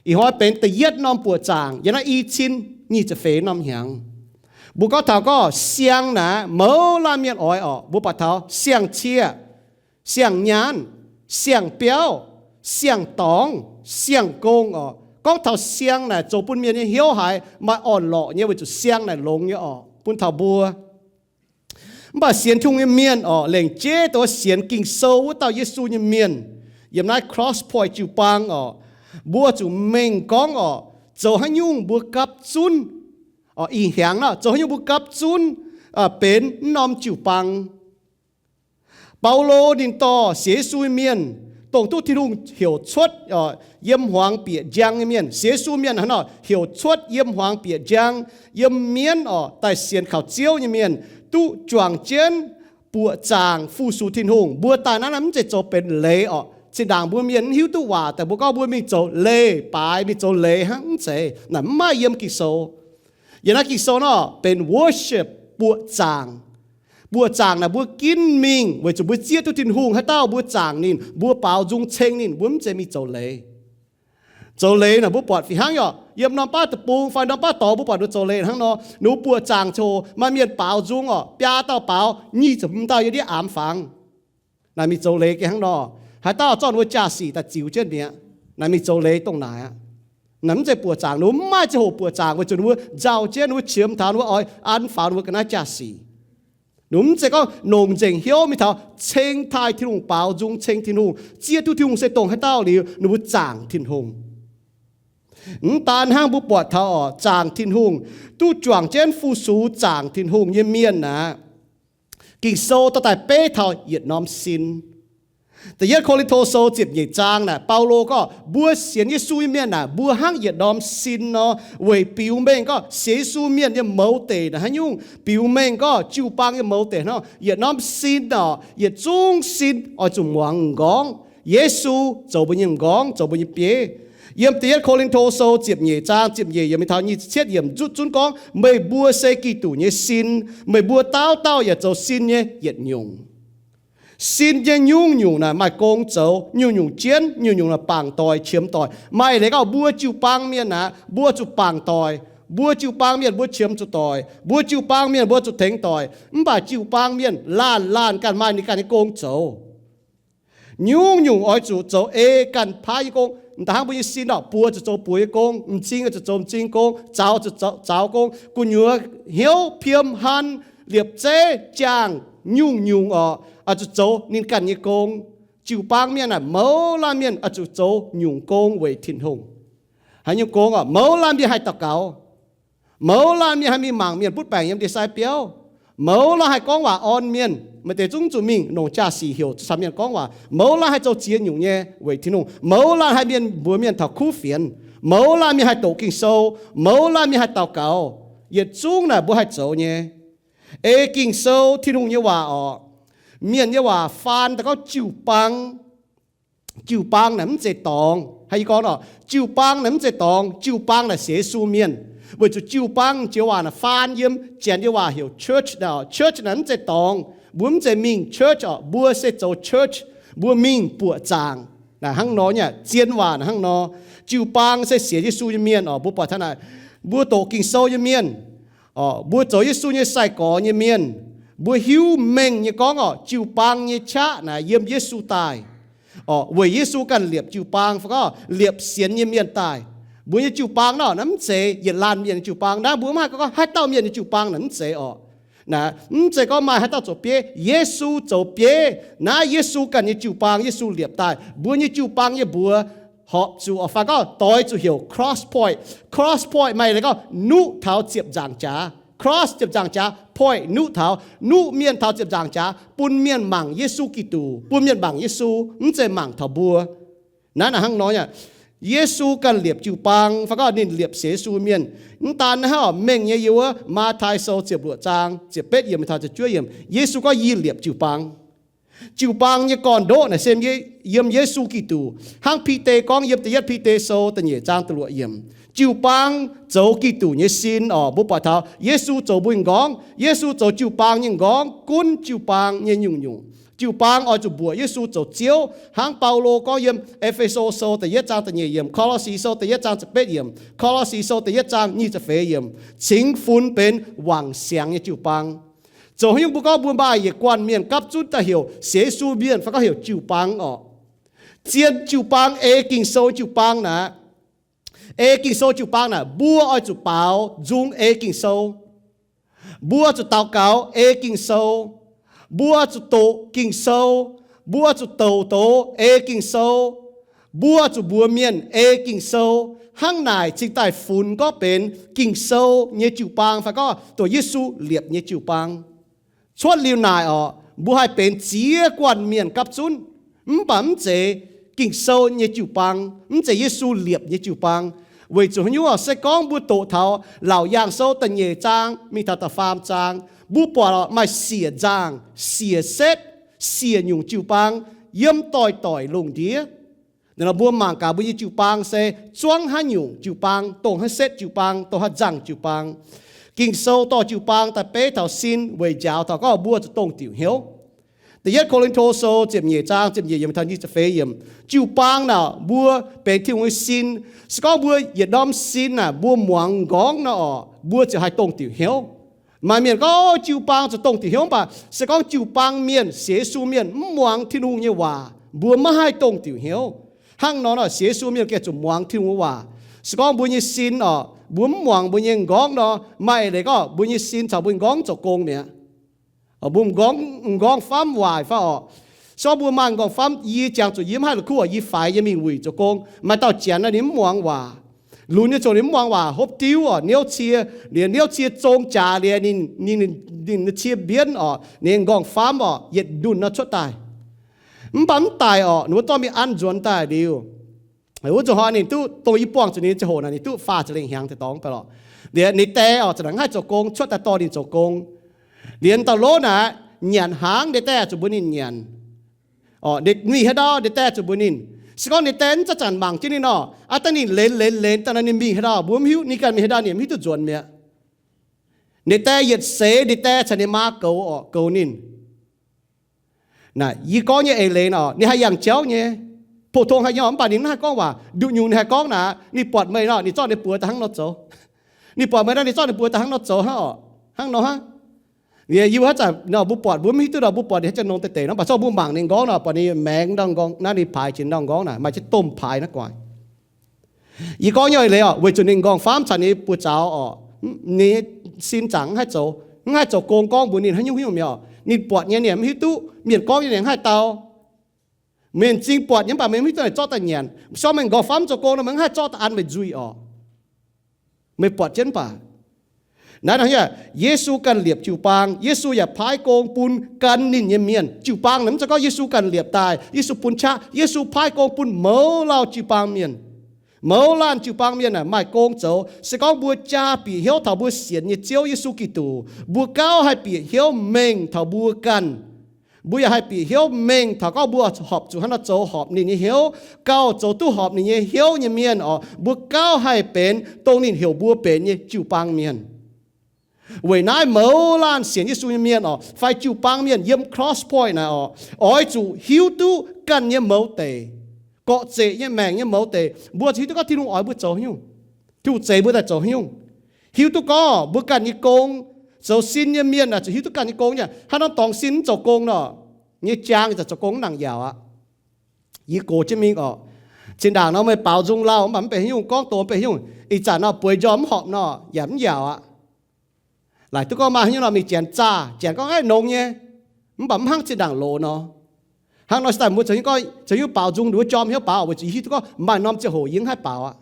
Ih hnoi benx da'yietv norm buoqc zaangc yiem naaiv i cin nyic ziepc feix norm hnyangx. Mbuo gorngv taux gorngv siang naaic mouz laanh mienh oix orqc, mbuo buatc taux siang-cieqv, siang-nyaanh, siang-biauv, siang-dorngx, siang-gong orqc. Gorngv taux siang naaic zoux bun mienh nyei hnyouv haiz maaih orn-lorqc nyei weic zuqc siang naaic longx nyei orqc bun taux mbuo. Mv baac sienx Tin-Hungh nyei mienh orqc, lengc jeiv dongh sienx Ging-Sou wuov dauh Yesu nyei mienh, yiem naaiv Cross Point jiu-baang orqc, mbuo zuqc mengh gorngv orqc, zoux haaix nyungc mbuo gapv zunv, ih hnyangx naaic zoux haaix nyungc mbuo gapv zunv benx mv norm jiu-baang. Baulo ninh dorh sienx Yesu nyei mienh, dongh duqv Tin-Hungh heuc cuotv yiem hmuangx bieqc njang nyei mienh, sienx Yesu mienh hnangv nor heuc cuotv yiem hmuangx bieqc njang, yiem mienv orqc, daaih sienx kaux Ziouv nyei mienh, duqv juangc jienv buoqc zaangc fu-sux Tin-Hungh. Mbuo daaih naaiv mv zeiz zoux benx leiz orqc. Zinh ndaangc mbuo mienh mv hiuv duqv waac daaih mbuo gorngv mbuo mingh zoux leih baaix, mingh zoux leiz hnangv, mv zeiz. Naaic mv maaih yiem Ging-Sou. Yiem naaiv Ging-Sou nor benx worship, buoqc zaangc. Buoqc zaangc naaic mbuo ginv mingh weic zuqc mbuo zieqv duqv Tin-Hungh haaix dauh mbuo zaangc ninh, mbuo baaux nzung ceng ninh, mbuo mv zeiz mingh zoux leiz. Zoux leiz naaic mbuo buatc fih hnangv yaac yiem norm baav deic-bung fai norm baav dorngx mbuo buatc ninh zoux leiz hnangv nor, ninh mbuo buoqc zaangc coc maaih mienh baaux nzung orqc, biaa dauh baaux, nyic ziepc hmz dauh yiem ndiev aamx fangx. Naaic mingh zoux leiz gengh hnangv nor. Haaix dauh zorqv ninh mbuo jaa-sic daaih ziux jienv mi'aqv. Naaic mingh zoux leiz dongh naaic aqv. Naaic mv zeiz buoqc zaangc, ninh mbuo mv maaih ziangh hoc buoqc zaangc weic zuqc ninh mbuo nzauh jienv, ninh mbuo qiemx taux ninh mbuo oix an faaux ninh mbuo ga'naaiv jaa-sic. Ninh mbuo mv zeiz gorngv longc nzengc hnyouv mingh taux ceng taaih Tin-Hungh, baaux nzung ceng Tin-Hungh, zieqv duqv Tin-Hungh se dongh haaix dauh liuz, ninh mbuo zaangc Tin-Hungh. Mv daan hnangv, mbuo buatc taux orqc, zaangc Tin-Hungh, duqv juangc jienv fu-sux zaangc Tin-Hungh nyei mienh aqv, Ging-Sou dorh daaih beiv taux yietc norm sin. Da'yietv Ko^lin^to Sou ziepc nyeic zaang naaic, Baulo gorngv mbuo sienx Yesu nyei mienh naaic, mbuo hnangv yietc norm sin nor, weic biux mengh gorngv sienx Yesu mienh nyei mouz deic naaic haaix nyungc, biux mengh gorngv jiu-baang nyei mouz deic hnangv. Yietc norm sin orqc, yietc zungv sin oix zuqc muangx m'nqorngv. Yesu zoux mbuo nyei m'nqorngv, zoux mbuo nyei bieiv. Yiem Da'yietv Ko^lin^to Sou ziepc nyeic zaang ziepc nyeic yiemc mingh taux nyic ziepc cietv yiemc nzutv zunv gorngv, meih mbuo se Giduc nyei sin, meih mbuo dauh dauh yaac zoux sin nyei yietc nyungc. Sin nyei nyungc-nyungc naaic maaih gong zoux, nyungc-nyungc jienv, nyungc-nyungc naaic bangc doic, qiemx doic. Maaih leiz gorngv mbuo jiu-baang mienh aqv, mbuo zuqc bangc doic. Mbuo jiu-baang mienh mbuo qiemx zuqc doic. Mbuo jiu-baang mienh mbuo zuqc tengx doic. Mv baac jiu-baang mienh laanh laanh ganh maaih ninh ganh nyei gong zoux. Nyungc-nyungc oix zuqc zoux ei ganh paaiv nyei gong. M'daaih hnangv mbuo nyei sin orqc, buoz zuqc zoux buoz nyei gong, m'zing zuqc zoux m'zing gong, zaux zuqc zoux zaux gong, gu'nyuoz hnyouv, piem, han, liepc zeiv, jaangh, nyungc-nyungc orqc, oix zuqc zoux ninh ganh nyei gong. Jiu-baang mienh aah, mouz laanh mienh oix zuqc zoux nyungc gong weic Tin-Hungh. Haaix nyungc gong orqc? Mouz laanh mienh haih daux gaux. Mouz laanh mienh haih mingh mangc mienh butv baengc yiem ndie-sai biauv. Mouz laanh haih gorngv waac orn mienh. Maaih deix zungv zuqc mingh longc jaa-sic heuc camv mienh gorngv waac. Mouz laanh haih zoux ziex nyungc nyei weic Tin-Hungh. Mouz laanh haih mienh mbuox mienh taux kuv fienx. Mouz laanh mienh haih doqc Ging-Sou. Mouz laanh mienh haih daux gaux. Yietc zungv naaic mbuo haih zoux nyei. Ei Ging-Sou, Tin-Hungh nyei waac orqc, mienh nyei waac faan daaih gorngv jiu-baang. Jiu-baang naaic mv zeiz dorngx. Haih gorngv orqc, jiu-baang naaic mv zeiz dorngx. Jiu-baang naaic sienx Yesu mienh. Weic zuqc jiu-baang joux waac naaic faan yiem Janx nyei waac heuc church naaic. Church naaic mv zeiz dorngx. Mbuo mv zeiz mingh church orqc, mbuo se zoux church. Mbuo mingh buoqc zaangc. Naaic hnangv nor nyei, zien waac naaic hnangv nor. Jiu-baang se sienx Yesu nyei mienh orqc, mbuo buatc taux naaic, mbuo doqc Ging-Sou nyei mienh orqc, mbuo zoux Yesu nyei sai-gorx nyei mienh. Mbuo hiuv mengh nyei gorngv orqc, jiu-baang nyei qaqv naaic yiem Yesu daaih orqc, weic Yesu ganh liepc jiu-baang fai gorngv liepc sienx nyei mienh daaih. Mbuo nyei jiu-baang nor, naaiv mv zeiz yietc laanh mienh nyei jiu-baang. Naaiv mbuo mv haih gorngv haaix dauh mienh nyei jiu-baang naaic mv zeiz orqc. Naaiv mv zeiz gorngv maaih haaix dauh zoux bieiv. Yesu zoux bieiv. Naaiv Yesu ganh nyei jiu-baang, Yesu liepc daaih. Mbuo nyei jiu-baang nyei mbuox horpc zuqc orqc, fai gorngv doix zuqc heuc Cross Point. Cross Point maaih leiz gorngv nuqv taux ziepc nzaangc jaax. Cross ziepc nzaangc jaax, point nuqv taux, nuqv mienh taux ziepc nzaangc jaax, bun mienh mangc Yesu Giduc, bun mienh mangc Yesu, mv zeiz mangc taux mbuo. Naaiv naaic hnangv nor nyei. Yesu ganh liepc jiu-baang fai gorngv ninh liepc sienx Yesu mienh. Mv daan naaiv hnangv orqc, mengh nyei yiem wuov Matv^tai Sou ziepc luoqc zaang ziepc betv yiemc mingh taux ziepc juov yiemc, Yesu gorngv, Yie liepc jiu-baang. Jiu-baang nyei gorn-ndoqv naaic se yiem Yesu Giduc. Hnangv Bide gorngv yiem Da'yietv Bide Sou da'nyeic zaang da'luoqc yiemc, jiu-baang zoux Giduc nyei sin orqc. Mbuo buatc taux Yesu zoux mbuo nyei m'nqorngv. Yesu zoux jiu-baang nyei m'nqorngv, gunv jiu-baang nyei nyungc-nyungc. Jiu-baang oix zuqc mbuoqc Yesu zoux Ziouv, hnangv Baulo gorngv yiem E^fe^so Sou da'yietv zaang da'nyeic yiemc, Ko^lo^si Sou da'yietv zaang ziepc betv yiemc, Ko^lo^si Sou da'yietv zaang nyic ziepc feix yiemc, cingx funx benx wangc siangx nyei jiu-baang. Zoux haaix nyungc mbuo gorngv mbuo maaih yietc guanh mienh gapv zunv daaih heuc sienx Yesu mienh fai gorngv heuc jiu-baang orqc? Zien jiu-baang, ei Ging-Sou jiu-baang naaic, ei Ging-Sou jiu-baang naaic, mbuo oix zuqc baaux nzung ei Ging-Sou. Mbuo zuqc daux gaux ei Ging-Sou. Mbuo zuqc doqc Ging-Sou. Mbuo zuqc douc doz ei Ging-Sou. Mbuo zuqc mbuox mienh ei Ging-Sou. Hnangv naaic cingx daaih funx gorngv benx Ging-Sou nyei jiu-baang fai gorngv dongh Yesu liepc nyei jiu-baang. Cuotv liuz naaic orqc, mbuo haih benx ziex guanh mienh gapv zunv, mv baac mv zeiz Ging-Sou nyei jiu-baang, mv zeiz Yesu liepc nyei jiu-baang. Weic zuqc haaix nyungc orqc? Se gorngv mbuo doqc taux Laauc Yaangh Sou da'nyeic zaang mingh taux da'faam zaang, mbuo buatc orqc, maaih siec nzangh, siec setv, siec nyungc jiu-baang yiem doic-doic lungh ndiev. Naaiv nor mbuo mangc gaax mbuo nyei jiu-baang se zuangv haaix nyungc jiu-baang, dongh haaix setv jiu-baang, dongh haaix nzangh jiu-baang. Ging-Sou dorh jiu-baang daaih beiv taux sin weic njaaux taux gorngv mbuo zuqc dongh diuc hnyouv. Da'yietv Ko^lin^to Sou ziepc nyeic zaang ziepc nyeic yiemc taux nyic ziepc feix yiemc, jiu-baang naaic mbuo benx Tin-Hungh nyei sin. Se gorngv mbuo yietc norm sin naaic mbuo muangx m'nqorngv nor orqc, mbuo ziouc haih dongh diuc hnyouv. Maaih mienh gorngv, o, jiu-baang zuqc dongh diuc hnyouv, mv baac se gorngv jiu-baang mienh, sienx Yesu mienh mv muangx Tin-Hungh nyei waac, mbuo maiv haih dongh diuc hnyouv. Hnangv nor, sienx Yesu mienh gengh zuqc muangx Tin-Hungh nyei waac. Se gorngv mbuo nyei sin orqc, mbuo mv muangx mbuo nyei m'nqorngv nor, maaih eix leiz gorngv mbuo nyei sin caux mbuo m'nqorngv zoux gong mi'aqv. Mbuo m'nqorngv, m'nqorngv famv waaic fai orqc? Se gorngv mbuo maaih m'nqorngv famv, yie jangx zuqc yie mv haih la'kuqv, yie faix yie mingh wuic zoux gong. Maaih dauh janx naaic ninh mv muangx waac. Lunx nyei ziouc ninh mv muangx waac, hopv diuv orqc, niouv cie, liemh niouv cie zong jaax liuz ninh, ninh, ninh cie mbienv orqc, ninh m'nqorngv famv orqc, yietc ndunh nor cuotv daaih. Mv baac mv daic orqc, ninh mbuo dorh mingh an nzuonx daaih liuz, wuov zuqc hnoi ninh duqv, dongh yie buangh zuqc ninh ziangh hoc naaic ninh duqv faah ziepc lengh hnyangx daaih dorngx daaih lorqc. Liuz ninh die orqc, za'gengh mv haih zoux gong, cuotv daaih dorh ninh zoux gong. Liuz dauh lov naaic nyanc hnaangx, ninh die zuqc mbuox ninh nyanc. Ninh mingh haaix ndau, ninh die zuqc mbuox ninh. Se gorngv ninh die mv zanc-zanc mangc jienv ninh nor, aav dangh ninh lenz lenz lenz daaih nor, ninh mingh haaix ndau mbuo mv hiuv, ninh ganh mingh haaix ndau ninh mv hiuv duqv nzuonx mi'aqv. Ninh die yietc seix ninh die caux ninh maa goux orqc, goux ninh. Naaic yie gorngv nyei eix leiz nor, ninh haih yangh jauv nyei, pou-tong haih nyei, mv baac ninh mv haih gorngv waac. Nduqc nyungc ninh haih gorngv naaic, ninh buatc meih nor, ninh zorqv ninh buoz daaih hnangv nor zoux. Ninh buatc meih nor, ninh zorqv ninh buoz daaih hnangv nor zoux hnangv orqc, hnangv nor hnangv. Yie mbuo haaix zanc nor mbuo buatc, mbuo mv hiuv duqv nor, mbuo buatc ninh haaix zanc nongx deix deix nor, mv baac zorqv mbuo mangc ninh m'nqorngv nor, buatc ninh maengx ndau m'nqorngv naaiv, ninh paaix jiex ndau m'nqorngv naaic, maaih jienv domh paaix naaiv guaax. Yie gorngv nyei eix leiz orqc, weic zuqc ninh m'nqorngv famv caux ninh buoz-zaux orqc, ninh sin zaangc mv haih zoux, mv haih zoux gong gorngv mbuox ninh haaix nyungc haaix nyungc mi'aqv orqc. Ninh buatc nyei ninh mv hiuv duqv, mienh gorngv nyei ninh mv haih dau. Meih m'zing buatc nyei mv baac meih mv hiuv duqv naaic zorqv daaih nyanc. Se gorngv meih m'nqorngv famv zoux gong nor, meih mv haih zorqv daaih an meih nzuih orqc. Meih buatc jienv mv baac. Naaiv nor, Yesu ganh liepc jiu-baang. Yesu yaac paaiv gong bun gan ninh nyei mienh. Jiu-baang naaic mv zeiz gorngv Yesu ganh liepc daaih, Yesu bun qaqv. Yesu paaiv gong bun mouz lauh jiu-baang mienh. Mouz laanh jiu-baang mienh aah, maaih gong zoux. Se gorngv mbuo jaa bieqc hnyouv taux mbuo sienx nyei Ziouv Yesu Giduc, mbuo gauh haih bieqc hnyouv mengh taux mbuo ganh. Mbuo yaac haih bieqc hnyouv mengh taux gorngv mbuo horpc zuqc hnangv nor zoux horpc ninh nyei hnyouv. Gauh zoux duqv horpc ninh nyei hnyouv nyei mienh orqc, mbuo gauh haih benx dongh ninh heuc mbuo benx nyei jiu-baang mienh. Weic naaiv mouz laanh sienx Yesu nyei mienh orqc, fai jiu-baang mienh yiem Cross Point naaic orqc, oix zuqc hiuv duqv ganh nyei mouz deic, gorqv-zeqc nyei maengc nyei mouz deic. Mbuo zuqc hiuv duqv gorngv Tin-Hungh oix mbuo zoux haaix nyungc. Tin-Hungh zeix mbuo daaih zoux haaix nyungc. Hiuv duqv gorngv mbuo ganh nyei gong, zoux sin nyei mienh aah, zuqc hiuv duqv ganh nyei gong nyei. Hnangv norm dorngx sin mv zoux gong nor, nyei jaang ih zanc zoux gong mv nangc yaauc aqv. Yie gox jienv mingh orqc, zinh ndaangc nor meih baaux nzung lauh mv baac mv benx haaix nyungc, gorngv doz mv benx haaix nyungc. Ih zanc nor bueix njormh mv horpc nor, yaac mv yaauc aqv. Laaic duqv gorngv maaih haaix nyungc nor mingh janx zaah, janx gorngv, aeqv, nongx nyei, mv baac mv hnangv zinh ndaangc loz nor. Hnangv nor se daaih mbuo zoux haaix nyungc gorngv, zoux haaix nyungc baaux nzung nduov jorm hnyouv baaux, weic zuqc yie hiuv duqv gorngv maaih norm ziangh hoc yie mv haih baaux aqv.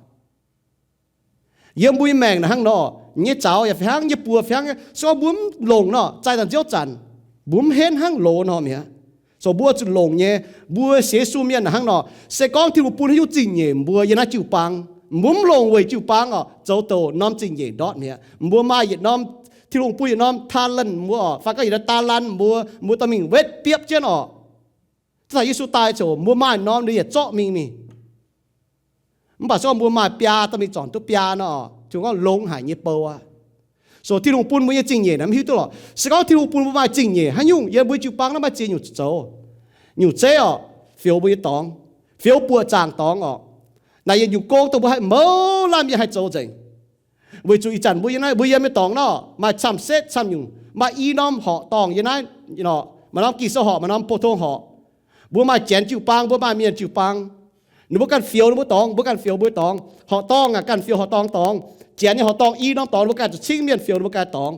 Yiem mbuo nyei maengc naaic hnangv nor, nyei zaux yaac fih hnangv, nyei buoz fih hnangv. Se gorngv mbuo mv longc nor, zaih daaih nziouv zanc, mbuo mv henv hnangv loz nor mi'aqv. So mbuo zuqc longc nyei. Mbuo sienx Yesu mienh naaic hnangv nor, se gorngv Tin-Hungh bun haaix nyungc zingh nyeic mbuo yiem naaiv jiu-baang, mbuo mv longc weic jiu-baang orqc, zoux douc norm zingh nyeic ndortv mi'aqv. Mbuo maaih yietc norm, Tin-Hungh bun yietc norm talent mbuo orqc, fai gorngv yietc norm daalan mbuo, mbuo dorh mingh wetv biopv jienv orqc. Taux Yesu daaih ziouc mbuo maaih norm liuz yietc zorqv mingh mingh. Mv baac se gorngv mbuo maaih biaa dorh mingh zornc duqv biaa nor, Tin-Hungh gorngv longx haic nyei bou aqv. So Tin-Hungh bun mbuo nyei zingh nyeic naaic mv hiuv duqv lorqc. Se gorngv Tin-Hungh bun mbuo maaih zingh nyeic haaix nyungc, yiem mbuo jiu-baang naaiv maaih ziex nyungc zoux. Nyungc zeiv orqc, fioux mbuo nyei dorngx, fioux buoqc zaangc dorngx orqc. Naaic yietc nyungc gong dongh mbuo haih mouz laanh mienh haih zoux nzengc. Weic zuqc ih zanc mbuo yiem naaiv, mbuo yiem nyei dorngx nor, maaih camv-setv camv nyungc, maaih i norm horqc dorngh yiem naaiv nor, maaih norm Ging-Sou horqc, maaih norm pou-tong horqc. Mbuo maaih janx jiu-baang, mbuo maaih mienh jiu-baang. Ninh mbuo ganh fioux ninh mbuo dorngx, mbuo ganh fioux mbuo dorngx. Horqc dorngh aac, ganh fioux horqc dorngh dorngx. Janx nyei horqc dorngh, i norm dorngx, ninh mbuo ganh zuqc cingv mienh fioux ninh mbuo ganh dorngx.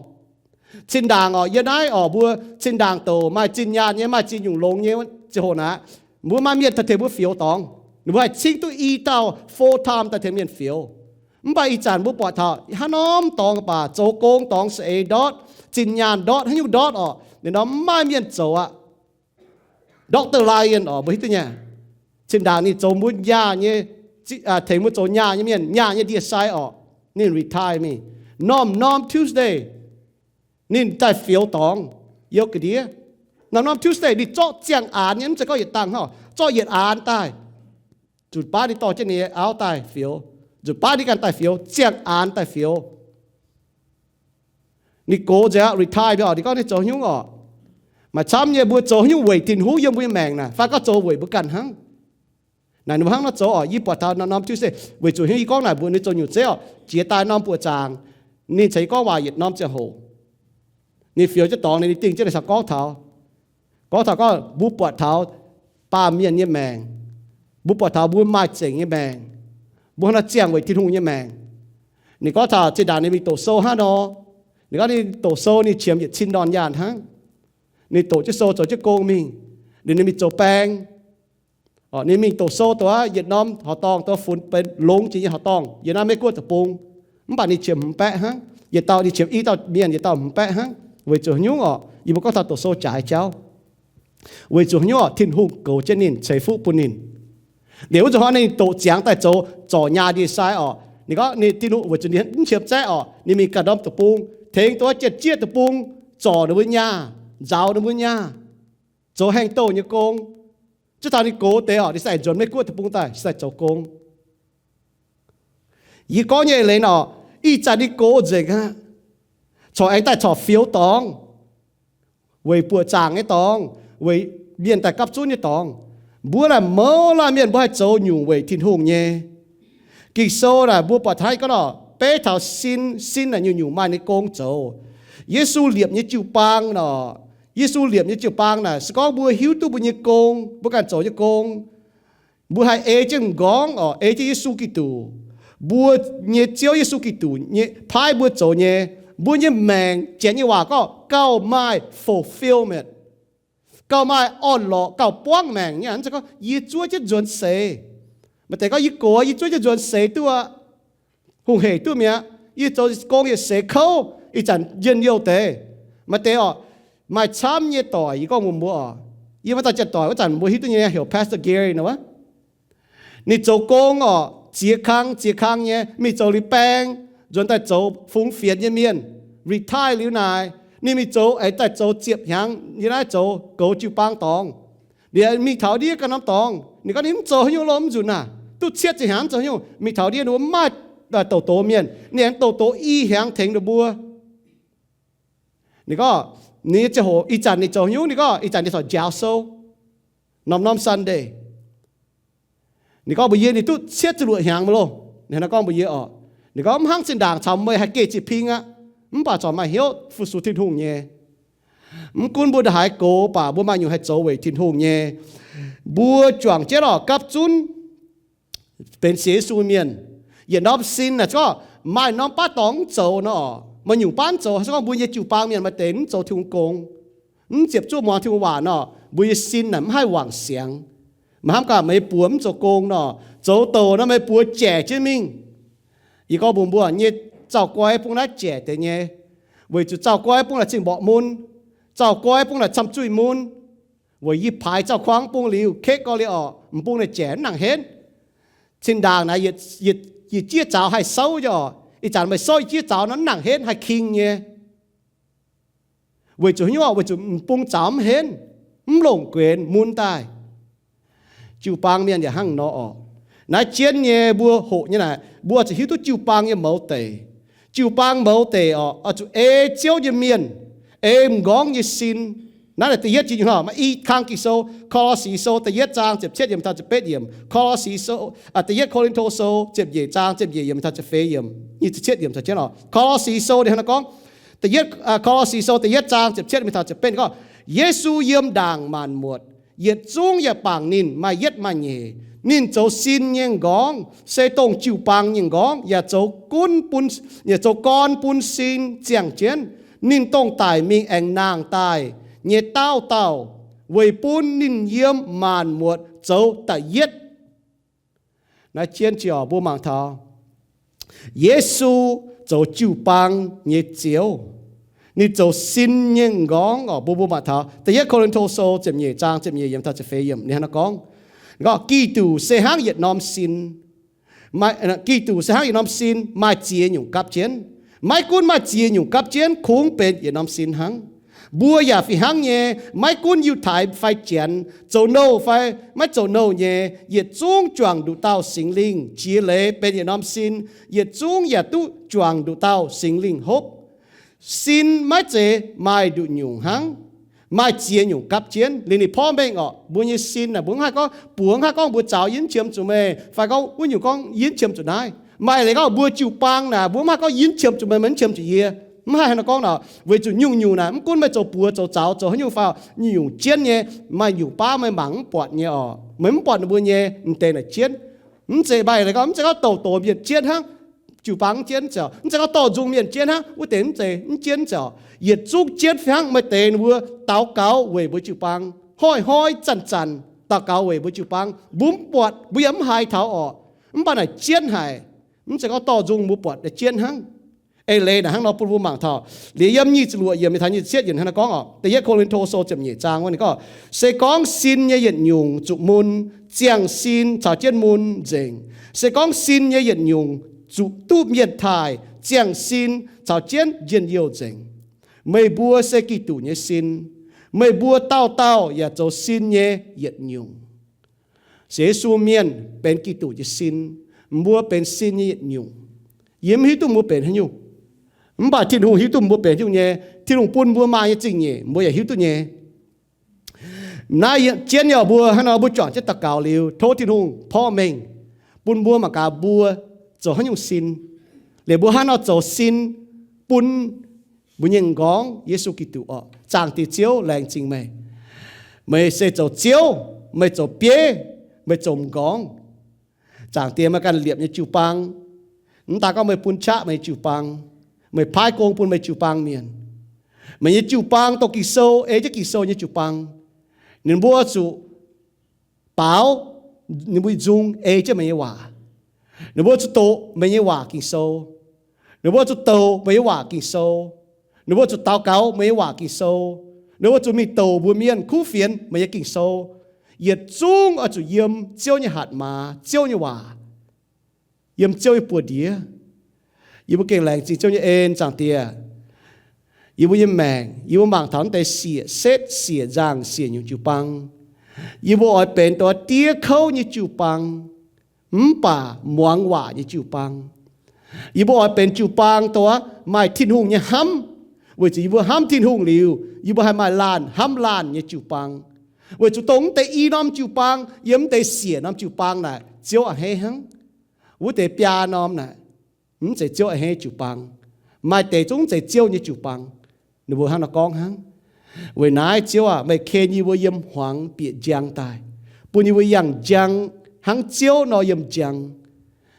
Zinh ndaangc orqc, yiem naaiv orqc, mbuo zinh ndaangc douc maaih zinh nyaanh nyei, maaih zinh nyungc longx nyei ziangh hoc naaic, mbuo maaih mienh tengx mbuo fioux dorngx. Ninh mbuo haih cingv duqv i dauh full time daaih tengx mienh fioux. Mv baac ih zanc mbuo buatc taux hnangv norm dorngx baac zoux gong dorngx saeng-eix ndortv, zinh nyaanh ndortv, haaix nyungc ndortv orqc, ninh norm mv maaih mienh zoux aqv. Doctor Lyon orqc, mbuo hiuv duqv nyei. Zinh ndaangc ninh zoux mbuo nyaah nyei, tengx mbuo zoux nyaah nyei mienh, nyaah nyei ndie-sai orqc, ninh retire mingh. Norm-norm Tuesday ninh daaih fioux dorngx, youh ga'ndiev. Norm-norm Tuesday ninh zorqv ziangh aanx nyei, mv zeiz gorngv yietc dangh hnangv, zorqv yietc aanx daaih. Nzunc baav ninh dorh jienv ninh nyei auv daaih fioux, nzunc baav ninh ganh daaih fioux, ziangh aanx daaih fioux. Ninh gox nzengc aqv, retire mingh orqc, ninh gorngv ninh zoux haaix nyungc orqc. Maaih camv nyei mbuo zoux haaix nyungc weic Tin-Hungh yiem mbuo nyei maengc naaic, fai gorngv zoux weic mbuo ganh hnangv. Naaic ninh mbuo hnangv nor zoux orqc, yie buatc taux norm-norm Tuesday, weic zuqc haaix nyungc yie gorngv naaic mbuox ninh zoux nyungc zeiv orqc, jiex daaih norm buoqc zaangc, ninh caux yie gorngv waac yietc norm ziangh hoc. Ninh fioux jienv dorngx, ninh dingh jienv ninh caux gorngv taux, gorngv taux gorngv mbuo buatc taux baamh mienh nyei maengc, mbuo buatc taux mbuo maaih zengc nyei maengc, mbuo hnangv nor ziangh weic Tin-Hungh nyei maengc. Ninh gorngv taux zinh ndaangc ninh mingh doqc sou hnangv nor, ninh gorngv ninh doqc sou ninh qiemx yietc cin ndorn nyaanh hnangv. Ninh doqc jienv sou zoux jienv gong mingh, ninh, ninh mingh zoux baeng. Ninh mingh doqc sou dongh aav yietc norm horqc dorngh dongh funx benx longx jiex nyei horqc dorngh yiem naaiv Meiv-Guoqv deic-bung. Mv baac ninh qiemx hmz baeqv hnangv, yietc dauh ninh qiemx i dauh mienh, yietc dauh hmz baeqv hnangv. Weic zuqc haaix nyungc orqc, yie mbuo gorngv taux doqc sou jaaix jauv. Weic zuqc haaix nyungc orqc, Tin-Hungh goux jienv ninh, ceix fuqv bun ninh. Liuz wuov nzunc hnoi ninh doqc ziangx daaih zoux zorc nyaah ndie-sai orqc, ninh gorngv ninh Tin-Hungh weic zuqc ninh mv qiemx zaeqv orqc, ninh mingh ganh norm deic-bung tengx dongh wuov Janx-Jieqv deic-bung zorc ninh mbuo nyaah, nzaaux ninh mbuo nyaah, zoux haengh douh nyei gong. Zuov taux ninh gox deix orqc, ninh sai nzuonx Meiv-Guoqv deic-bung daaih sai zoux gong. Yie gorngv nyei leiz orqc, ih zanc ninh gox nzengc aqv, corc aengx daaih corc fioux dorngx, weic buoqc zaangc nyei dorngx, weic mienh daaih gapv zunv nyei dorngx. Mbuo naaic mouz laanh mienh mbuo haih zoux nyungc weic Tin-Hungh nyei. Ging-Sou naaic mbuo buatc taux gorngv orqc, beiv taux sin, sin naaic nyungc-nyungc maaih ninh gong zoux. Yesu liepc nyei jiu-baang orqc, Yesu liepc nyei jiu-baang naaic se gorngv mbuo hiuv duqv mbuo nyei gong, mbuo ganh zoux nyei gong, mbuo haih ei jienv m'nqorngv orqc, ei jienv Yesu Giduc, mbuo nyei Ziouv Yesu Giduc nyei paaiv mbuo zoux nyei, mbuo nyei maengc, Janx nyei waac gorngv gauh maaih fulfillment, gauh maaih orn-lorqc, gauh buangv maengc nyei. Gorngv yie zuov jienv nzuonx seix. Maaih deix gorngv yie gox, yie zuov jienv nzuonx seix duqv aqv, hungh heic duqv mi'aqv. Yie zoux gong yietc seix kouv, ih zanc njien-youh deix. Maaih deix orqc, maaih camv nyei doic, yie gorngv mbuox mbuo orqc, yie maaih dauh janx-doic wuov zanc mbuo hiuv duqv nyei heuc Pastor Gary nor wuov. Ninh zoux gong orqc, ziex kang ziex kang nyei, mingh zoux liuz baeng, nzuonx daaih zoux fungx fienx nyei mienh, retire liuz naaic, ninh mingh zoux, aengx daaih zoux ziepc hnyangx nyei naaiv zoux goux jiu-baang dorngx. Ninh mingh taux ndiev ganh norm dorngx, ninh gorngv ninh mv zoux haaix nyungc loh, mv nzunc naaic duqv cietv ziepc hnyangx mv zoux haaix nyungc. Mingh taux ndiev ninh mbuo mv maaih douc doz mienh, ninh aengx douc doz i hnyangx tengx ninh mbuo. Ninh gorngv, ninh nyei ziangh hoc ih zanc ninh zoux haaix nyungc, ninh gorngv ih zanc ninh corc njaaux sou norm-norm Sunday. Ninh gorngv mbuox yie ninh duqv cietv ziepc luoqc hnyangx mv loh. Ninh hnangv nor gorngv mbuox yie orqc. Ninh gorngv mv hnangv zinh ndaangc caux meih haih geh ziex ping aqv, mv baac corc maaih hnyouv fu-sux Tin-Hungh nyei. Mv gunv mbuo ndongc haaix gox, baac mbuo maaih nyungc haih zoux weic Tin-Hungh nyei. Mbuo juangc jienv orqc, gapv zunv benx sienx Yesu mienh. Yietc norm sin naaic se gorngv maaih norm baav dorngx mv zoux nor, maaih nyungc baav mv zoux, se gorngv mbuo nyei jiu-baang mienh maaih deix mv zoux Tin-Hungh gong, mv ziepc zuoqv muangx Tin-Hungh waac nor, mbuo nyei sin naaic mv haih wangc siangx. Maaih hnamv gaax meih buoz mv zoux gong nor, zoux douc nor meih buoz jaic jienv mingh. Yie gorngv mbuox mbuo nyei, zaux-goiv bung naaiv jaic deix nyei, weic zuqc zaux-goiv bung naaic zingh mborqv mun, zaux-goiv bung naaic camv zuih mun. Weic yie paaix zaux kuangv bung liuz, kekv gorx liuz orqc, m'bung naaic jaic mv nangc henv. Cin-ndaangc naaic yietc, yietc jieqv zaux haih souv nyei orqc. Ih zanc meih souv yietc jieqv zaux nor mv nangc henv, haih king nyei. Weic zuqc haaix nyungc orqc? Weic zuqc m'bung zaux mv henv, mv longc guenx mun daaih. Jiu-baang mienh yaac hnangv nor orqc. Naaiv jienv nyei mbuo hoqc nyei naaic, mbuo oix zuqc hiuv duqv jiu-baang nyei mouz deic. Jiu-baang mouz deic orqc, oix zuqc ei Ziouv nyei mienh, ei m'nqorngv nyei sin. Naaiv da'yietv jiex nyungc hnangv nor, maaih i kang Ging-Sou, Ko^lo^si Sou da'yietv zaang ziepc cietv yiemc taux ziepc betv yiemc, Ko^lo^si Sou, da'yietv Ko^lin^to Sou ziepc nyeic zaang ziepc nyeic yiemc taux ziepc feix yiemc, nyic ziepc cietv yiemc caux jienv oc. Ko^lo^si Sou ninh hnangv naaiv gorngv, da'yietv, Ko^lo^si Sou da'yietv zaang ziepc cietv yiemc taux ziepc betv gorngv, Yesu yiem ndaangc maanc muotc, yietc zungv yaac bangc ninh maaih yietv maaih nyeic. Ninh zoux sin nyei m'nqorngv se dongh jiu-baang nyei m'nqorngv, yaac zoux gunv bun, yaac zoux gorn bun sin ziangh jienv. Ninh dongh daic mingh aengx nangh daaih nyei dauh dauh, weic bun ninh yiem maanc muotc zoux da'yietv. Naaiv jienv ziouc mbuo mangc taux Yesu zoux jiu-baang nyei Ziouv. Ninh zoux sin nyei m'nqorngv oc. Mbuo mbuo mangc taux da'yietv Ko^lin^to Sou ziepc nyeic zaang ziepc nyeic yiemc taux ziepc feix yiemc, ninh hnangv naaiv gorngv, Giduc se hnangv yietc norm sin. Giduc se hnangv yietc norm sin, maaih ziex nyungc gapv jienv. Maiv gunv maaih ziex nyungc gapv jienv, kungx benx yietc norm sin hnangv. Mbuo yaac fih hnangv nyei, maiv gunv Yiutai fai Janx, zoux nouh fai maiv zoux nouh nyei, yietc zungv juangc nduqc dauh Singx Lingh jiex leiz benx yietc norm sin, yietc zungv yaac duqv juangc nduqc dauh Singx Lingh hopv. Sin maiv zeiz maaih nduqc nyungc hnangv, maaih ziex nyungc gapv jienv. Liuz ninh porv mengh oc, mbuo nyei sin naaic, mbuo mv haih gorngv, buoz mv haih gorngv mbuo zaux yie mv qiemx zuqc meih, fai gorngv wuov nyungc gorngv yie mv qiemx zuqc naaiv. Maaih leiz gorngv mbuo jiu-baang naaic, mbuo mv haih gorngv yie mv qiemx zuqc meih, meih mv qiemx zuqc yie. Mv haih hnangv naaiv gorngv nor, weic zuqc nyungc-nyungc naaic, mv gunv meih zoux buoz zoux zaux zoux haaix nyungc fai, nyungc-nyungc jienv nyei, maaih nyungc baav meih mangc mv buatc nyei oc. Meih mv buatc ninh mbuo nyei m'deix naaic jienv. Mv zeiz maaih leiz gorngv, mv zeiz gorngv douc doz mienh jienv hnangv, jiu-baang jienv ziouc, mv zeiz gorngv dorh nzung mienh jienv hnangv, wuov deix mv zeiz, mv jienv ziouc, yietc zungv jienv fih hnangv. Maaih deix ninh mbuo daux gaux weic mbuo jiu-baang, hnoi-hnoi zanc-zanc daux gaux weic mbuo jiu-baang. Mbuo mv buatc, mbuo yaac mv haiz taux orqc. Mv baac naaic jienv haic. Mv zeiz gorngv dorh nzung mbuo buatc naaic jienv hnangv. Eix leiz naaic hnangv nor bun mbuo mangc taux liuz yiem nyic ziepc luoqc yiemc taux nyic ziepc cietv yiemc hnangv naaiv gorngv oc, da'yietv Ko^lin^to Sou ziepc nyeic zaang wuov ninh gorngv, se gorngv sin nyei yietc nyungc zuqc mun, ziangh sin caux jienv mun nzengc. Se gorngv sin nyei yietc nyungc zuqc duqv mienh taaih, ziangh sin caux jienv njien-youh nzengc. Meih mbuo se Giduc nyei sin. Meih mbuo dauh dauh yaac zoux sin nyei yietc nyungc. Sienx Yesu mienh benx Giduc nyei sin. Mbuo benx sin nyei yietc nyungc. Yie mv hiuv duqv mbuo benx haaix nyungc, mv baac Tin-Hungh hiuv duqv mbuo benx haaix nyungc nyei. Tin-Hungh bun mbuo maaih nyei zingh nyeic mbuo yaac hiuv duqv nyei. Naaiv jienv nyei oc, mbuo hnangv nor mbuo juangc jienv daux gaux liuz, tov Tin-Hungh porv mengh bun mbuo mangc gaax mbuo zoux haaix nyungc sin, liuz mbuo hnangv nor zoux sin bun mbuo nyei m'nqorngv, Yesu Giduc orqc. Zaangc Diex Ziouv, laengz zingh meih. Meih se zoux Ziouv, meih zoux bieiv, meih zoux m'nqorngv. Zaangc Diex, meih ganh liepc nyei jiu-baang, mv daaih gorngv meih bun qaqv meih nyei jiu-baang, meih paaiv gong bun meih jiu-baang mienh. Meih nyei jiu-baang dongh Ging-Sou, ei jienv Ging-Sou nyei jiu-baang. Ninh mbuo zuqc baaux ninh mbuo nyei nzung ei jienv meih nyei waac. Ninh mbuo zuqc doqc meih nyei waac, Ging-Sou. Ninh mbuo zuqc douc meih nyei waac, Ging-Sou. Ninh mbuo zuqc daux gaux meih nyei waac, Ging-Sou. Ninh mbuo zuqc mingh douc mbuox mienh, kuv fienx meih nyei Ging-Sou. Yietc zungv oix zuqc yiem Ziouv nyei hatc maaz, Ziouv nyei waac, yiem Ziouv nyei buoz-ndiev. Yie mbuo gengh laengz zingh Ziouv nyei en, Zaangc Diex. Yie mbuo nyei maengc, yie mbuo mangc taux naaiv deix siec setv, siec nzangh, siec nyungc jiu-baang. Yie mbuo oix benx dongh diev kouv nyei jiu-baang, mv baac muangx waac nyei jiu-baang. Yie mbuo oix benx jiu-baang dongh maaih Tin-Hungh nyei hnamv, weic zuqc yie mbuo hnamv Tin-Hungh liuz, yie mbuo haih maaih laanh hnamv laanh nyei jiu-baang. Weic zuqc dongh mv deix i norm jiu-baang, yiem mv deix siec norm jiu-baang naaic, Ziouv a'hneiv hnangv. Wuov deix biaa norm naaic, mv zeiz Ziouv a'hneiv jiu-baang. Maaih deix zungv mv zeiz Ziouv nyei jiu-baang. Ninh mbuo hnangv nor gorngv hnangv. Weic naaiv Ziouv aac, meih ken yie mbuo yiem hmuangx bieqc njang daaih, bun yie mbuo yangh njang hnangv Ziouv nor yiem njang.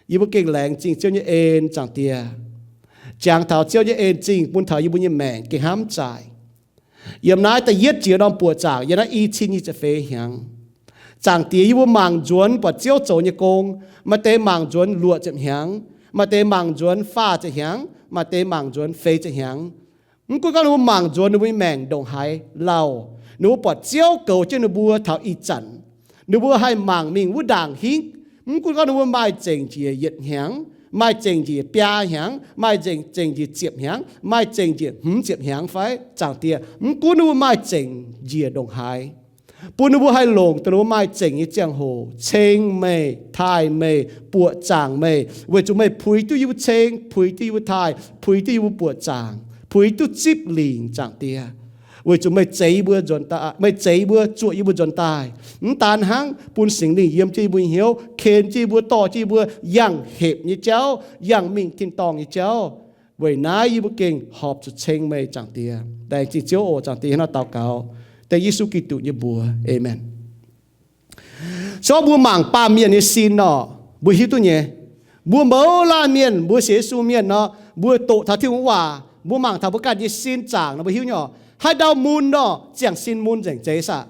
Yie mbuo gengh laengz zingh Ziouv nyei en, Zaangc Diex. Jangx taux Ziouv nyei en zingh bun taux yie mbuo nyei maengc gengh hnamv zaaic. Yiem naaiv da'yietv jiex norm buoqc zaangc, yiem naaiv i cin nyic ziepc feix hnyangx, Zaangc Diex, yie mbuo mangc nzuonx buatc Ziouv zoux nyei gong. Maaih deix mangc nzuonx luoqc ziepc hnyangx, maaih deix mangc nzuonx faah ziepc hnyangx, maaih deix mangc nzuonx feix ziepc hnyangx. Mv gunv gorngv ninh mbuo mangc nzuonx ninh mbuo nyei maengc ndongc haaix lauh, ninh mbuo buatc Ziouv goux jienv ninh mbuo taux ih zanc, ninh mbuo haih mangc mingh wuov ndaangc hingv. Mv gunv gorngv ninh mbuo maaih zengc njiec yietc hnyangx, maaih zengc njiec biaa hnyangx, maaih zengc, zengc njiec ziepc hnyangx, maaih zengc njiec hmz ziepc hnyangx fai, Zaangc Diex, mv gunv ninh mbuo maaih zengc njiec ndongc haaix, bun ninh mbuo haih longc dongh ninh mbuo maaih zengc nyei ziangh hoc ceng meih, taaih meih, buoqc zaangc meih, weic zuqc meih puix duqv yie mbuo ceng, puix duqv yie mbuo taaih, puix duqv yie mbuo buoqc zaangc, puix duqv zipv lingc, Zaangc Diex. Weic zuqc meih zeix yie mbuo nzuonx daaih, meih zeix yie mbuo, zuoqc yie mbuo nzuonx daaih. Mv daan hnangv, bun Singx Lingh yiem jienv yie mbuo nyei hnyouv, ken jienv yie mbuo, dorh jienv yie mbuo yangh hepc nyei jauv, yangh mingh tin-dorngh nyei jauv. Weic naaiv yie mbuo gengh horpc zuqc ceng meih, Zaangc Diex. Laengz zingh Ziouv oc, Zaangc Diex, hnangv naaiv daux gaux dengv Yesu Giduc nyei mbuox. Aamen. Se gorngv mbuo mangc baamh mienh nyei sin nor, mbuo hiuv duqv nyei. Mbuo mouz laanh mienh, mbuo sienx Yesu mienh nor, mbuo doqc taux Tin-Hungh waac, mbuo mangc taux mbuo ganh nyei sin zaangc nor, mbuo hiuv nyei oc. Haaix dauh mun nor, ziangh sin mun nzengc, zeiz saah?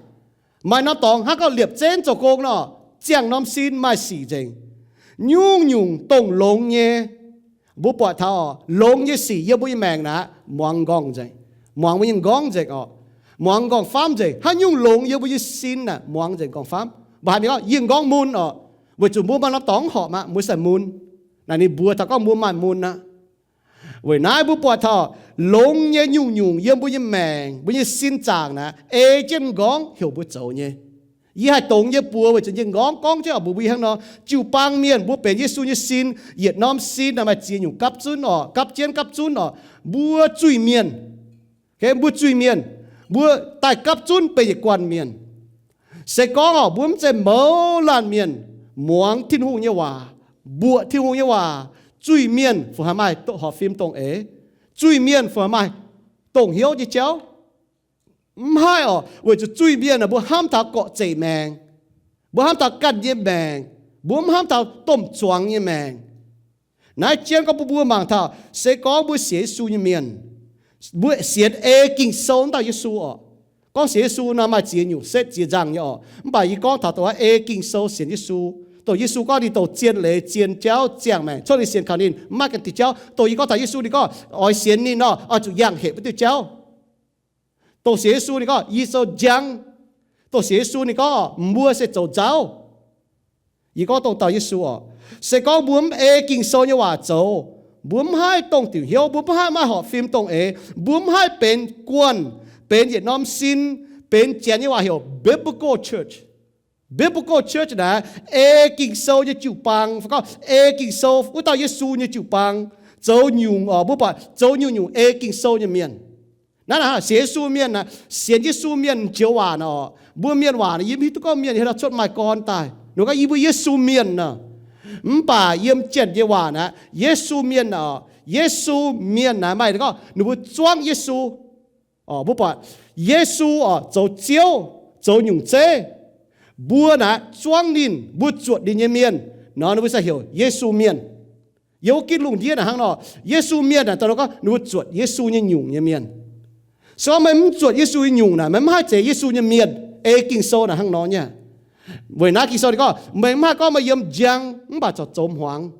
Maaih norm dorngx hnangv gorngv liepc zenv zoux gong nor, ziangh norm sin maaih sic nzengc. Nyungc-nyungc dongh longx nyei, mbuo buatc taux oc, longx nyei sic yiem mbuo nyei maengc naaic muangx nqorngv nzengc, muangx mbuo nyei nqorngv nzengc oc, muangx nqorngv-famv nzengc. Haaix nyungc longx yiem mbuo nyei sin naaic muangx nzengc nqorngv-famv. Mbuo haiz mingh gorngv yie nqorngv mun oc, weic zuqc mbuo maaih norm dorngx mv horpc aqv, mbuo sai mun. Naaic ninh mbuox taux gorngv mbuo maaih mun aqv. Weic naaiv mbuo buatc taux longx nyei nyungc-nyungc yiem mbuo nyei maengc, mbuo nyei sin zaangc naaic ei jienv nqorngv heuc mbuo zoux nyei. Yie haih dongz yie buoz weic zuqc yie nqorngv gorngv jienv oc, mbuox mbuo hnangv nor, jiu-baang mienh mbuo benx Yesu nyei sin, yietc norm sin naaic maaih ziex nyungc gapv zunv oc, gapv jienv gapv zunv oc. Mbuo zuiz-mienh, mbuo zuiz-mienh, mbuo daaih gapv zunv benx yietc guanh mienh. Se gorngv oc, mbuo mv zeiz mouz laanh mienh muangx Tin-Hungh nyei waac, mbuoqc Tin-Hungh nyei waac, zuiz-mienh fungc haih maaih horpc fim dongh eix? Zuiz-mienh fungc haih maaih dongh hnyouv nyei jauv? Mv haih oc, weic zuqc zuiz-mienh aah, mbuo hnamv taux gorqv-zeic maengc, mbuo hnamv taux ganh nyei maengc, mbuo mv hnamv taux domh zuangx nyei maengc. Naaiv jienv gorngv bun mbuo mangc taux, se gorngv mbuo sienx Yesu nyei mienh, mbuo sienx ei Ging-Sou wuov dauh Yesu oc. Gorngv sienx Yesu nor maaih ziex nyungc setv ziex nzangh nyei oc. Mv baac yie gorngv taux dongh ei Ging-Sou sienx Yesu, dongh Yesu gorngv ninh dongh zien leiz, zien jauv, ziangh maengc, cuotv liuz sienx kaux ninh mv maaih ganh diuh jauv. Dongh yie gorngv taux Yesu ninh gorngv oix sienx ninh nor oix zuqc yangh hepc wuov diuh jauv. Dongh sienx Yesu ninh gorngv yie zoux njang. Dongh sienx Yesu ninh gorngv mbuo se zoux nzauv. Yie gorngv dongh dauh Yesu oc, se gorngv mbuo mv ei Ging-Sou nyei waac zoux, mbuo mv haih dongh diuc hnyouv, mbuo mv haih maaih horpc fim dongh eix, mbuo mv haih benx guanh, benx yietc norm sin, benx Janx nyei waac heuc biblical church. Biblical church naaic ei Ging-Sou nyei jiu-baang, fai gorngv ei Ging-Sou wuov dauh Yesu nyei jiu-baang. Zoux nyungc oc, mbuo buatc zoux nyungc-nyungc ei Ging-Sou nyei mienh. Naaiv naaic sienx Yesu mienh naaic, sienx Yesu mienh joux waac naaic oc, mbuo mienh waac naaic yie mv hiuv duqv gorngv mienh haaix dauh cuotv maaih gorn daaih. Ninh gorngv yie mbuo Yesu mienh naaic. Mv baac yiem Janx nyei waac naaic, Yesu mienh naaic oc, Yesu mienh naaic maaih gorngv ninh mbuo zuangv Yesu. Mbuo buatc Yesu oc, zoux Ziouv, zoux nyungc zeiv. Mbuo naaic zuangv ninh, mbuo zuotc ninh nyei mienh nor, ninh mbuo sai heuc Yesu mienh. Yiem wuov gitv lungh ndiev naaic hnangv nor, Yesu mienh naaic dongh gorngv ninh mbuo zuotc Yesu nyei nyungc nyei mienh. Se gorngv meih mv zuotc Yesu nyei nyungc naaic, meih mv haih zeiz Yesu nyei mienh. Ei Ging-Sou naaic hnangv nor nyei. Weic naaiv Ging-Sou ninh gorngv meih mv haih gorngv meih yiem njang mv baac corc zoux hmuangx.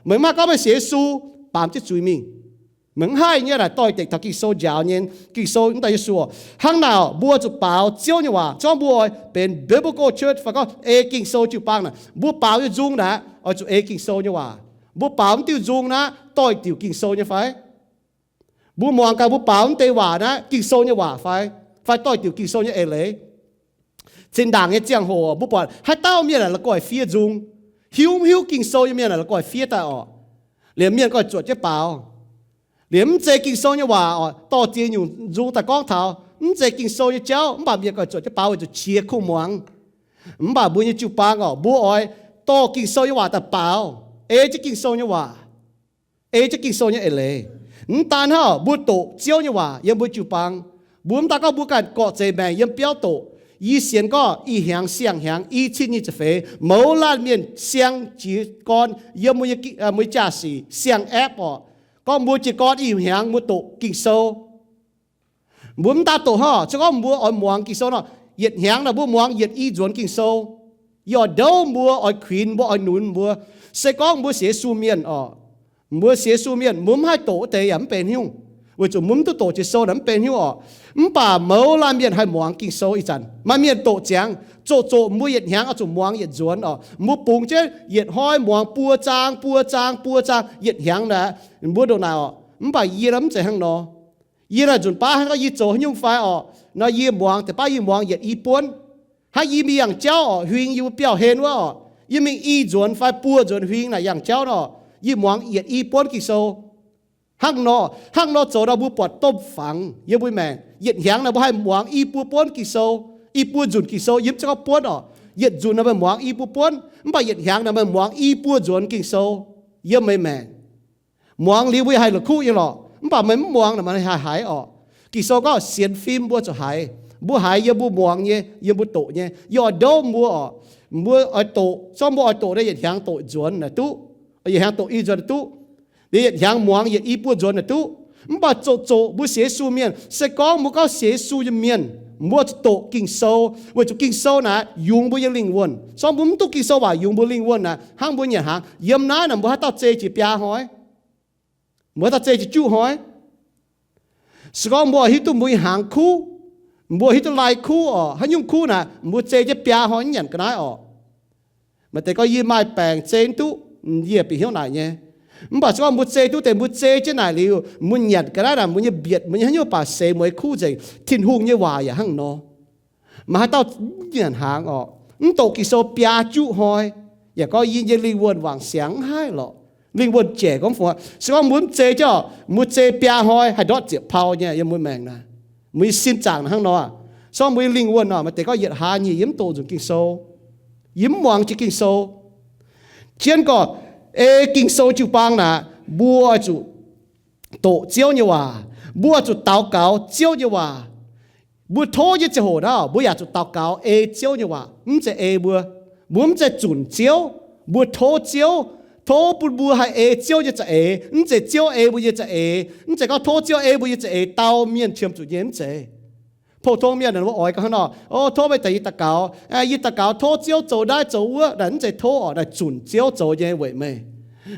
Meih mv haih gorngv meih sienx Yesu, baamz jienv zuiz mingh. Meih mv haih nyei naaic doix-dekc taux Ging-Sou njaaux nyei. Ging-Sou wuov dauh Yesu oc, hnangv naaic mbuo zuqc baaux Ziouv nyei waac. Gorngv mbuo oix benx biblical church fai gorngv ei Ging-Sou jiu-baang naaic, mbuo baaux nyei nzung naaic oix zuqc ei Ging-Sou nyei waac. Mbuo baaux mv diuh nzung naaic doix-diuc Ging-Sou nyei fai? Mbuo muangx gaax mbuo baaux mv deix waac naaic Ging-Sou nyei waac fai, fai doix-diuc Ging-Sou nyei eix leiz. Zinh ndaangc nyei ziangh hoc mbuo buatc haaix dauh mienh naaic la'guaih fiev nzung. Hiuv mv hiuv Ging-Sou nyei mienh naaic la'guaih fiev daaih oc. Liemh mienh goiv zuotc jienv baaux. Liemh mv zeiz Ging-Sou nyei waac oc, dorh ziex nyungc nzung daaih gorngv taux mv zeiz Ging-Sou nyei jauv, mv baac mienh goiv zuotc jienv baaux weic zuqc qiex kuv muangx. Mv baac mbuo nyei jiu-baang oc, mbuo oix dorh Ging-Sou nyei waac daaih baaux, ei jienv Ging-Sou nyei waac, ei jienv Ging-Sou nyei eix leiz. Mv daan hnangv, mbuo doqc Ziouv nyei waac yiem mbuo jiu-baang. Mbuo mv daan gorngv mbuo ganh gorqv-zeic maengc yiem biauv doqc. Yie sienx gorngv ih hnyangx siang-hnyangx i cin nyic ziepc feix mouz laanh mienh siang jiez gorn yiem mbuo nyei jaa-sic siang-app oc. Gorngv mbuo jiez gorn ih hnyangx mbuo doqc Ging-Sou. Mbuo mv daan doqc hnangv, se gorngv mbuo oix muangx Ging-Sou nor, yietc hnyangx naaic mbuo muangx yietc i nzuonx Ging-Sou. Yie oix ndouv mbuo, oix kuinx mbuo, oix nunx mbuo. Se gorngv mbuo sienx Yesu mienh oc, mbuo sienx Yesu mienh, mbuo mv haih doqc wuov deix yaac mv benx haaix nyungc, weic zuqc mbuo mv duqv doqc jiex sou naaic mv benx haaix nyungc oc. Mv baac mouz laanh mienh haih muangx Ging-Sou ih zanc. Maaih mienh doqc ziangx, zoqc zoqc mbuo yietc hnyangx oix zuqc muangx yietc nzuonx oc. Mbuo bungx jienv yietc hnoi muangx buo zaang, buo zaang, buo zaang, yietc hnyangx naaic, mbuo ndongc naaic oc. Mv baac yie mv zeiz hnangv nor. Yie naaic nzunc baav hnangv gorngv yie zoux haaix nyungc fai oc, nor yie muangx, deix baav yie muangx yietc i buonv. Hnangv yie mingh yangh jauv oc, huing yie mbuo biauv-hlen wuov oc, yie mingh i nzuonx fai buo nzuonx huing naaic yangh jauv nor, yie muangx yietc i buonv Ging-Sou. Hnangv nor, hnangv nor zoux nor mbuo buatc domh fangx yiem mbuo maengc. Yietc hnyangx naaic mbuo haih muangx i buo buonv Ging-Sou, i buo nzunc Ging-Sou, yiem ziouc gorngv buonv orqc. Yietc nzunc naaic meih muangx i buo buonv, mv baac yietc hnyangx naaic meih muangx i buo nzuonx Ging-Sou yiem meih maengc. Muangx liuz mbuo yaac haih la'kuqv nyei lorqc, mv baac meih mv muangx naaic meih haih haiz orqc. Ging-Sou gorngv sienx fim mbuo zuqc haiz. Mbuo haiz yiem mbuo muangx nyei, yiem mbuo doqc nyei. Yie oix ndouv mbuo orqc, mbuo oix doqc, zorqv mbuo oix doqc naaic yietc hnyangx doqc nzuonx naaic duqv, yietc hnyangx doqc i nzuonx naaic duqv. Liuz yietc hnyangx muangx yietc i buo nzuonx naaic duqv. Mv baac zoqc zoqc mbuo sienx Yesu mienh, se gorngv mbuo gorngv sienx Yesu nyei mienh, mbuo zuqc doqc Ging-Sou, weic zuqc Ging-Sou naaic yungz mbuo nyei lingh wuonh. Se gorngv mbuo mv duqv Ging-Sou waac yungz mbuo lingh wuonh naaic, hnangv mbuo nyanc hnaangx yiem naaiv naaic mbuo haaix dauh zei jiex biaa hnoi? Mbuo haaix dauh zei jiex juqv hnoi? Se gorngv mbuo hiuv duqv mbuo nyei hnaangx kuv, mbuo hiuv duqv lai kuv orqc, haaix nyungc kuv naaic, mbuo zei jienv biaa hnoi mv nyanc ga'naaiv orqc. Maaih deix gorngv yie maaih baengc zei mv duqv, yie bieqc hnyouv naaic nyei. Mv baac se gorngv mbuo zei duqv deix mbuo zei jienv naaic liuz, mbuo nyanc ga'naaiv naaic mbuo nyei mbietc, mbuo nyei haaix nyungc baac seix mueiz kuv nzengc. Tin-Hungh nyei waac yaac hnangv nor. Maaih haaix dauh nyanc hnaangx orqc, mv doqc Ging-Sou biaa juqv hnoi, yaac gorngv yie nyei lingh wuonh wangc siangx mv haih lorqc. Lingh wuonh jaic gorngv fungc, se gorngv mbuo mv zei jienv orqc, mbuo zei biaa hnoi haih ndortv ziepc pau nyei yiem mbuo maengc naaic. Mbuo nyei sin zaangc hnangv nor. Se gorngv mbuo nyei lingh wuonh orqc, maaih deix gorngv yietc hlaax nyeic yie mv doqc nzunc Ging-Sou, yie mv muangx jiex Ging-Sou. Jienv gorngv ei Ging-Sou jiu-baang naaic, mbuo oix zuqc doqc Ziouv nyei waac, mbuo oix zuqc daux gaux Ziouv nyei waac. Mbuo tov nyei ziangh hoc naaic, mbuo yaac zuqc daux gaux ei Ziouv nyei waac, mv zeiz ei mbuo. Mbuo mv zeiz zunc Ziouv, mbuo tov Ziouv, tov bun mbuo haih ei Ziouv nyei za'eix. Mv zeiz Ziouv ei mbuo nyei za'eix. Mv zeiz gorngv tov Ziouv ei mbuo nyei za'eix dau mienh qiemx zuqc nyei, mv zeiz. Pou-tong mienh naaic mbuo oix gorngv hnangv nor, o, tov meih daaih yie daux gaux, yie daux gaux tov Ziouv zoux naaiv zoux wuov, naaic mv zeiz tov orqc, naaic zunc Ziouv zoux nyei weic meih.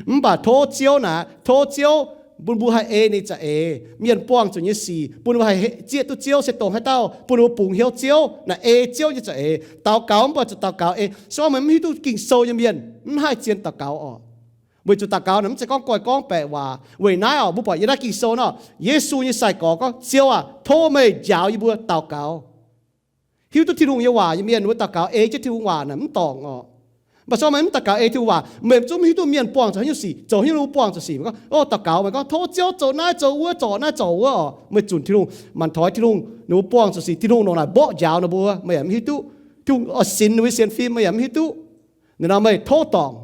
Mv baac tov Ziouv naaic, tov Ziouv bun mbuo haih ei ninh za'eix. Mienh buangh zuqc nyei sic bun mbuo haih zieqv duqv Ziouv se dongh haaix dauh, bun mbuo bungx hnyouv Ziouv, naaic ei Ziouv nyei za'eix. Daux gaux mv baac zuqc daux gaux ei. Se gorngv meih mv hiuv duqv Ging-Sou nyei mienh mv haih zien daux gaux orqc. Weic zuqc daux gaux naaic mv zeiz gorngv goiv gorngv baeqc waac. Weic naaiv orqc, mbuo buatc yiem naaiv Ging-Sou nor, Yesu nyei sai-gorx gorngv, Ziouv aah, tov meih njaaux yie mbuo daux gaux. Hiuv duqv Tin-Hungh nyei waac nyei mienh, mbuo daux gaux ei jienv Tin-Hungh waac naaic mv dorngc orqc. Mv baac se gorngv meih mv daux gaux ei Tin-Hungh waac, meih zungv mv hiuv duqv mienh buangh zuqc haaix nyungc sic, zoux haaix nyungc ninh mbuo buangh zuqc sic. Mbuo gorngv, o, daux gaux, meih gorngv, tov Ziouv zoux naaiv zoux wuov, zorc naaiv zorc wuov orqc, meih zunc Tin-Hungh, manc-tov Tin-Hungh, ninh mbuo buangh zuqc sic, Tin-Hungh ndongc naaic mborqv njaaux ninh mbuo, meih yaac mv hiuv duqv. Tin-Hungh oix sinx ninh mbuo nyei sienx fim, meih yaac mv hiuv duqv. Ninh nor meih tov dorngc.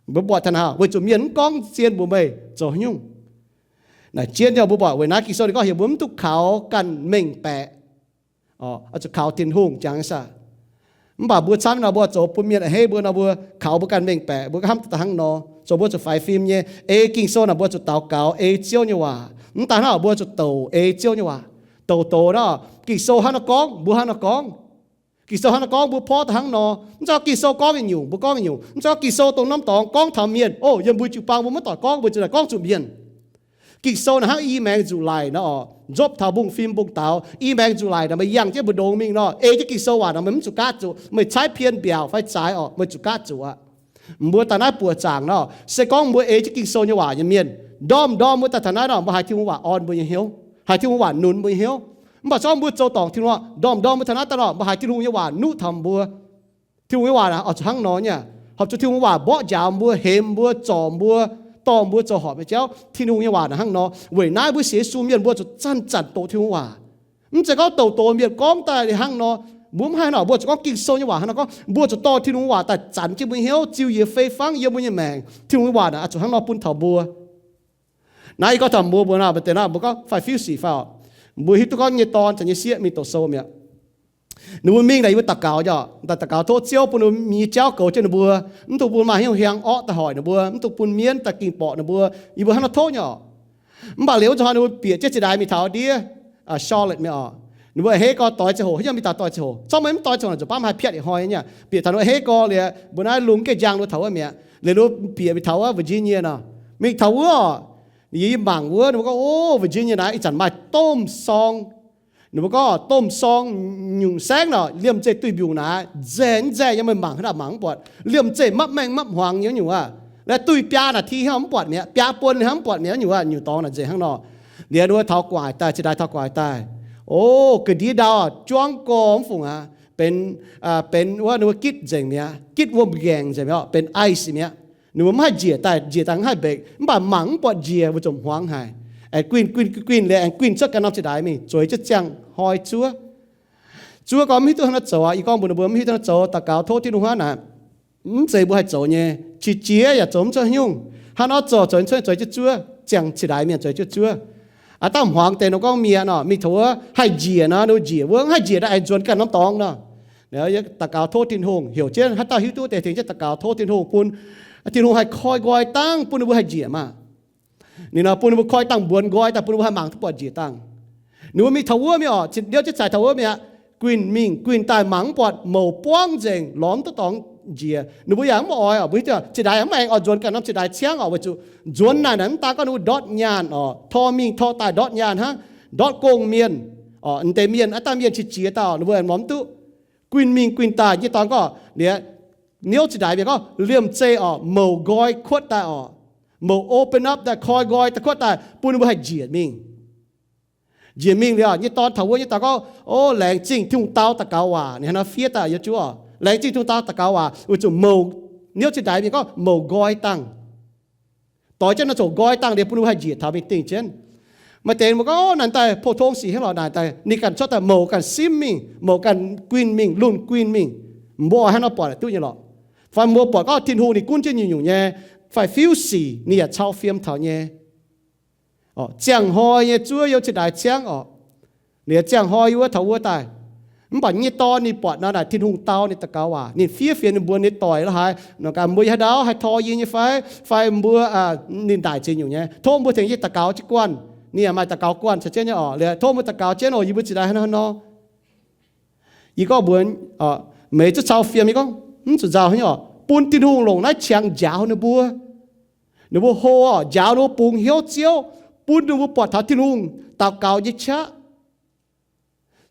Mbuo buatc taux naaic, weic zuqc mienh mv gorngv zien mbuox meih zoux haaix nyungc. Naaic zien nyei, mbuo buatc weic naaiv Ging-Sou ninh gorngv heuc mbuo mv dungx kaux ganh mengh baeqc, oix zuqc kaux Tin-Hungh jangx nyei saah. Mv baac mbuo camv nor, mbuo zoux bun mienh a'hneiv mbuo nor, mbuo kaux mbuo ganh mengh baeqc, mbuo hnamv daaih hnangv nor, zoux mbuo zuqc faix fim nyei. Ei Ging-Sou naaic mbuo zuqc daux gaux ei Ziouv nyei waac. Mv daaih hnangv mbuo zuqc douc ei Ziouv nyei waac. Douc douc nor, Ging-Sou hnangv nor gorngv, mbuo hnangv nor gorngv. Ging-Sou hnangv nor gorngv, mbuo porv daaih hnangv nor. Mv zeiz gorngv Ging-Sou gorngv yietc nyungc, mbuo gorngv yietc nyungc. Mv zeiz gorngv Ging-Sou dongh norm dorngx gorngv taux mienh, o, yiem mbuo jiu-baang mbuo maiv doic gorngv, mbuo ziouc naaic gorngv zuqc mienh. Ging-Sou naaic hnangv i maengx nzuqc laic nor orqc, nzopv taux mbong fim mbong daux. I maengx nzuqc laic naaic meih yangh jienv mbu'ndongx mingh nor, ei jienv Ging-Sou waac naaic meih mv zuqc gaatv zuqc, meih caaiv pien mbiaauc fai zaaix orqc, meih zuqc gaatv zuqc aqv. Mbuo daaih naaiv buoqc zaangc nor, se gorngv mbuo ei jienv Ging-Sou nyei waac nyei mienh, ndorm-ndorm mbuo daaih taux naaiv nor, mbuo haiz Tin-Hungh waac orn mbuo nyei hnyouv, haiz Tin-Hungh waac nunc mbuo nyei hnyouv. Mv baac se gorngv mbuo zoux dorngc Tin-Hungh, ndorm-ndorm mbuo taux naaiv daaih nor, mbuo haiz Tin-Hungh nyei waac nuqv taux mbuo. Tin-Hungh nyei waac naaic oix zuqc hnangv nor nyei. Horpc zuqc Tin-Hungh waac mborqv njaaux mbuo, hemx mbuo, zorc mbuo, dorh mbuo zoux horpc nyei jauv. Tin-Hungh nyei waac naaic hnangv nor. Weic naaiv mbuo sienx Yesu mienh mbuo zuqc zanc-zanc doqc Tin-Hungh waac. Mv zeiz gorngv douc doz mienh gorngv daaih hnangv nor, mbuo mv haih hnangv nor, mbuo zuqc gorngv Ging-Sou nyei waac hnangv nor gorngv, mbuo zuqc dorh Tin-Hungh waac daaih zanc jienv mbuo nyei hnyouv, ziux yiez fei fangv yiem mbuo nyei maengc. Tin-Hungh nyei waac naaic oix zuqc hnangv nor bun taux mbuo. Naaiv yie gorngv taux mbuo, mbuo naaic, mbuo deix naaic mbuo gorngv faix fiev sic faaux, mbuo hiuv duqv gorngv nyei dorn caux nyei sieqv mingh doqc sou mi'aqv. Ninh mbuo mingh naaic yie mbuo daux gaux nyei, daux gaux tov Ziouv bun ninh mbuo mingh nyei jauv goux jienv ninh mbuo, mv dungx bun maaih hnyouv hiang orqv daaih hoic ninh mbuo, mv dungx bun mienv daaih ging borqc ninh mbuo. Yie mbuo hnangv nor tov nyei orqc. Mv baac liuz wuov zanc hnoi ninh mbuo bieqc jienv zinh ndaangc mingh taux ndiev Charlotte mi'aqv orqc. Ninh mbuo a'hneiv gorx doix ziangh hoc, haaix nyungc mingh daaih doix ziangh hoc, corc maiv doix ziangh hoc zuqc baav maaih piatv yietc hnoi nyei. Bieqc taux ninh mbuo a'hneiv gorx liuz, mbuo naaiv lungh gengh njang ninh mbuo taux wuov mi'aqv. Liuz ninh mbuo bieqc mingh taux wuov Virginia nor, mingh taux wuov orqc, yie mangc wuov, ninh mbuo gorngv, o, Virginia naaiv ih zanc maaih domh sorng. Ninh mbuo gorngv domh sorng nyungc saengv nor, liemh zeih duih mbiungc naaiv nzaeng nzaeng nyei, meih mangc haaix dauh mangc mv buatc. Liemh zeih mapv maengh mapv hmuangx nyei nyungc aqv. Naaiv duih biaa naaic ti hnangv mv buatc mi'aqv, biaa buon hnangv mv buatc mi'aqv nyungc aqv, nyungc dorngx naaic nzengc hnangv nor. Liuz ninh mbuo taux gu'nguaaic daaih, cingx daaih taux gu'nguaaic daaih, o, ga'ndiev ndau juangv gorx mv fungc aqv, benx, benx wuov ninh mbuo gitv nzengc mi'aqv, gitv wuom-nqaengc nzengc mi'aqv, benx ice mi'aqv. Ninh mbuo mv haih njiec daaih, njiec daaih mv haih mbeix, mv baac mangc mv buatc njiec, weic zuqc hmuangx haic. Aengx guinh, guinh, guinh, guinh liuz aengx guinh cuotv ganh norm zinh ndaix mingh zueiz jienv ziangh hnoi zuov. Zuov gorngv mv hiuv duqv haaix nor zoux aqv. Yie gorngv mbuox ninh mbuo mv hiuv duqv haaix nor zoux, daux gaux tov Tin-Hungh hnangv naaic. Mv zeiz mbuo haih zoux nyei, qiex jiez yaac zoux mv cuotv nyungc. Hnangv nor zoux, zoux cuotv, zoux jienv zuov, ziangh zinh ndaix mienh zoux jienv zuov. Aav dangh hmuangx deix nor gorngv mi'aqv nor, mingh taux wuov haih njiec nor, ninh njiec wuov, mv haih njiec nor aengx nzuonx ganh norm dorngx nor. Daux gaux tov Tin-Hungh, heuc jienv haaix dauh hiuv duqv deix tengx jienv daux gaux tov Tin-Hungh bun Tin-Hungh haih koi nqoi dangh bun ninh mbuo haih njiec maah. Ninh nor bun ninh mbuo koi dangh mbuonx nqoi daaih bun ninh mbuo haih mangc duqv buatc njiec dangh. Ninh mbuo mingh taux wuov mi'aqv oc, liouv jienv caux taux wuov mi'aqv. Guinh mingh guinh daaih mangc mv buatc, mouc buangv nzengc, lorz mv duqv dorngx njiec. Ninh mbuo yaac mv oix oc, mbuo hiuv duqv zinh ndaix mv aengx oix nzuonx ganh norm zinh ndaix ciangv oc, weic zuqc nzuonx naaic naaic mv daan gorngv ninh mbuo ndortv nyaanh oc, tor mingh tor daaih ndortv nyaanh hnangv, ndortv gong mienh oc, deix mienh aav dangh mienh qiex jiez daaih oc, ninh mbuo aengx lorz mv duqv. Guinh mingh guinh daaih nyei dorngx gorngv liuz, liouv zinh ndaix mienh gorngv liemh zeih oc, mouc nqoi kuotv daaih oc, mouc open up daaih, koi nqoi daaih kuotv daaih bun ninh mbuo haih njiec mingh. Njiec mingh liuz nyei dorn taux wuov nyei dorngx gorngv, O, laengz zingh Tin-Hungh dau daux gaux waac. Ninh hnangv nor fiev daaih yiem jienv oc, laengz zingh Tin-Hungh dau daux gaux waac, weic zuqc mouc, liouv zinh ndaix mienh gorngv mouc nqoi dangh. Doix jienv nor zoux nqoi dangh liuz bun ninh mbuo haih njiec taux mingh dingh jienv. Maaih deix mbuo gorngv, Naaic daaih pou-tong sic hnangv lorqc. Naaic daaih ninh ganh cuotv daaih mouc ganh simv mingh, mouc ganh guinh mingh, lunh guinh mingh. Mbuo oix hnangv nor buatc duqv nyei lorqc. Fai mbuo buatc gorngv Tin-Hungh ninh gunv jienv nyungc-nyungc nyei, fai fiuv sic ninh yaac cau fiem taux nyei. Ziangh hnoi nyei zuov yiem zinh ndaix ciangv oc, liuz ziangh hnoi yiem wuov taux wuov daaih. Mv baac nyei dorn ninh buatc nor naaic Tin-Hungh dau ninh daux gaux waac, ninh fiev fienx ninh mbuo nyei doic la'haaix nor, Gaax mbuo yiem haaix ndau haih tor yie nyei fai? Fai mbuo, ninh ndaic ziex nyungc nyei, tov mbuo tengx yie daux gaux jienv guanh. Ninh yaac maaih daux gaux guanh caux jienv nyei oc, liuz tov mbuo daux gaux jienv oc, yie mbuo zinh ndaix hnangv nor. Yie gorngv mbuox meih zuqc cau fiem, yie gorngv, Mv zuqc nzauh haaix nyungc oc, bun Tin-Hungh longc naaiv qangx njaaux ninh mbuo. Ninh mbuo hlo oc, njaaux ninh mbuo bungx hnyouv Ziouv, bun ninh mbuo buatc taux Tin-Hungh daux gaux nyei qaqv.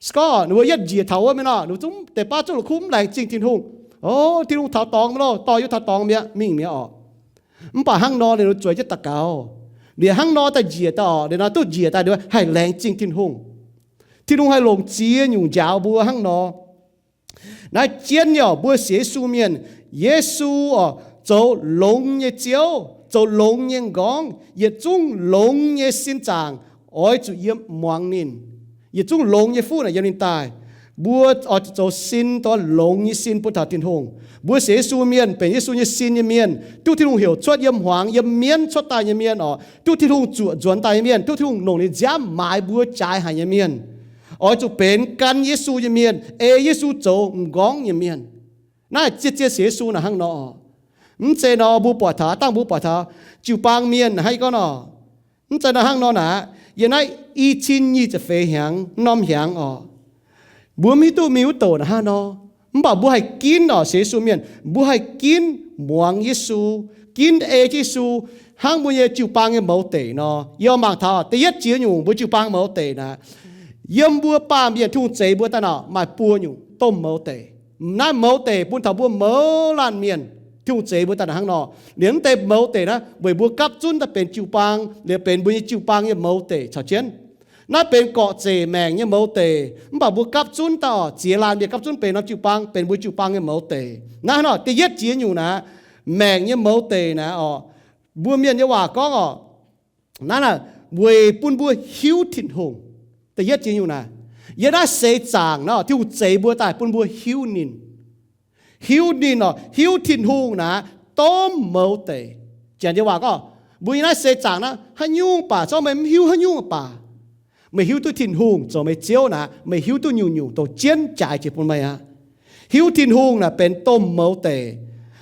Se gorngv ninh mbuo yietv njiec taux wuov mienh oc, ninh mbuo zungv deix baav zungv la'kuqv mv laengz zingh Tin-Hungh. O, Tin-Hungh taux dorngx mi'aqv loh, dorh yie taux dorngx mi'aqv, mingh mi'aqv oc. Mv baac hnangv nor ninh mbuo zueiz jienv daux gaux. Liuz hnangv nor daaih njiec daaih oc, liuz nor duqv njiec daaih ninh mbuo haih laengz zingh Tin-Hungh. Tin-Hungh haih longc ziex nyungc njaaux mbuo hnangv nor. Naaiv jienv nyei oc, mbuo sienx Yesu mienh, Yesu oc, zoux longx nyei Ziouv, zoux longx nyei m'nqorngv, yietc zungv longx nyei sin zaangc oix zuqc yiem muangx ninh. Yietc zungv longx nyei fuqv naaic yiem ninh daaih. Mbuo oix zuqc zoux sin, zoux longx nyei sin bun taux Tin-Hungh. Mbuo sienx Yesu mienh, benx Yesu nyei sin nyei mienh, duqv Tin-Hungh heuc cuotv yiem hmuangx, yiem mienv cuotv daaih nyei mienh oc, duqv Tin-Hungh zuoqc nzuonx daaih nyei mienh, duqv Tin-Hungh longc ninh nziaamv maaiz mbuo jaaix haic nyei mienh, oix zuqc benx gan Yesu nyei mienh, ei Yesu zoux m'nqorngv nyei mienh. Naaiv zien-zien sienx Yesu naaic hnangv nor. Mv zeiz nor mbuo buatc taux, dangh mbuo buatc taux jiu-baang mienh naaic hnangv yie gorngv nor, mv zeiz nor hnangv nor naaic. Yiem naaiv i cin nyic ziepc feix hnyangx, norm hnyangx oc, mbuo mv hiuv duqv mingh wuov douc naaic hnangv nor. Mv baac mbuo haih ginv oc, sienx Yesu mienh, mbuo haih ginv muangx Yesu, ginv ei jienv Yesu hnangv mbuo nyei jiu-baang nyei mouz deic nor. Yie mangc taux da'yietv jiex nyungc mbuo jiu-baang mouz deic naaic, yiem mbuo baamh mienh Tin-Hungh zeix mbuo daaih naaic maaih buo nyungc domh mouz deic. Naaiv mouz deic bun taux mbuo mouz laanh mienh, Tin-Hungh zeix mbuo daaih naaic hnangv nor. Liuz mv deix mouz deic naaiv weic mbuo gapv zunv daaih benx jiu-baang, liuz benx mbuo nyei jiu-baang nyei mouz deic caux jienv. Naaiv benx gorqv-zeic maengc nyei mouz deic, mv baac mbuo gapv zunv daaih oc, ziex laanh mienh gapv zunv benx norm jiu-baang, benx mbuo jiu-baang nyei mouz deic. Naaiv hnangv nor da'yietv jiex nyungc naaic, maengc nyei mouz deic naaic oc, mbuo mienh nyei waac gorngv oc, naaiv naaic weic bun mbuo hiuv Tin-Hungh. Da'yietv jiex nyungc naaic, yiem naaiv seix zaangc nor Tin-Hungh zeix mbuo daaih bun mbuo hiuv ninh. Hiuv ninh oc, hiuv Tin-Hungh naaic domh mouz deic. Janx nyei waac gorngv, mbuo yiem naaiv seix zaangc naaiv haaix nyungc baac, zorqv meih mv hiuv haaix nyungc baac, meih hiuv duqv Tin-Hungh zoux meih Ziouv naaic, meih hiuv duqv nyungc-nyungc dongh jienv jaaix jiex bun meih aqv. Hiuv Tin-Hungh naaic benx domh mouz deic,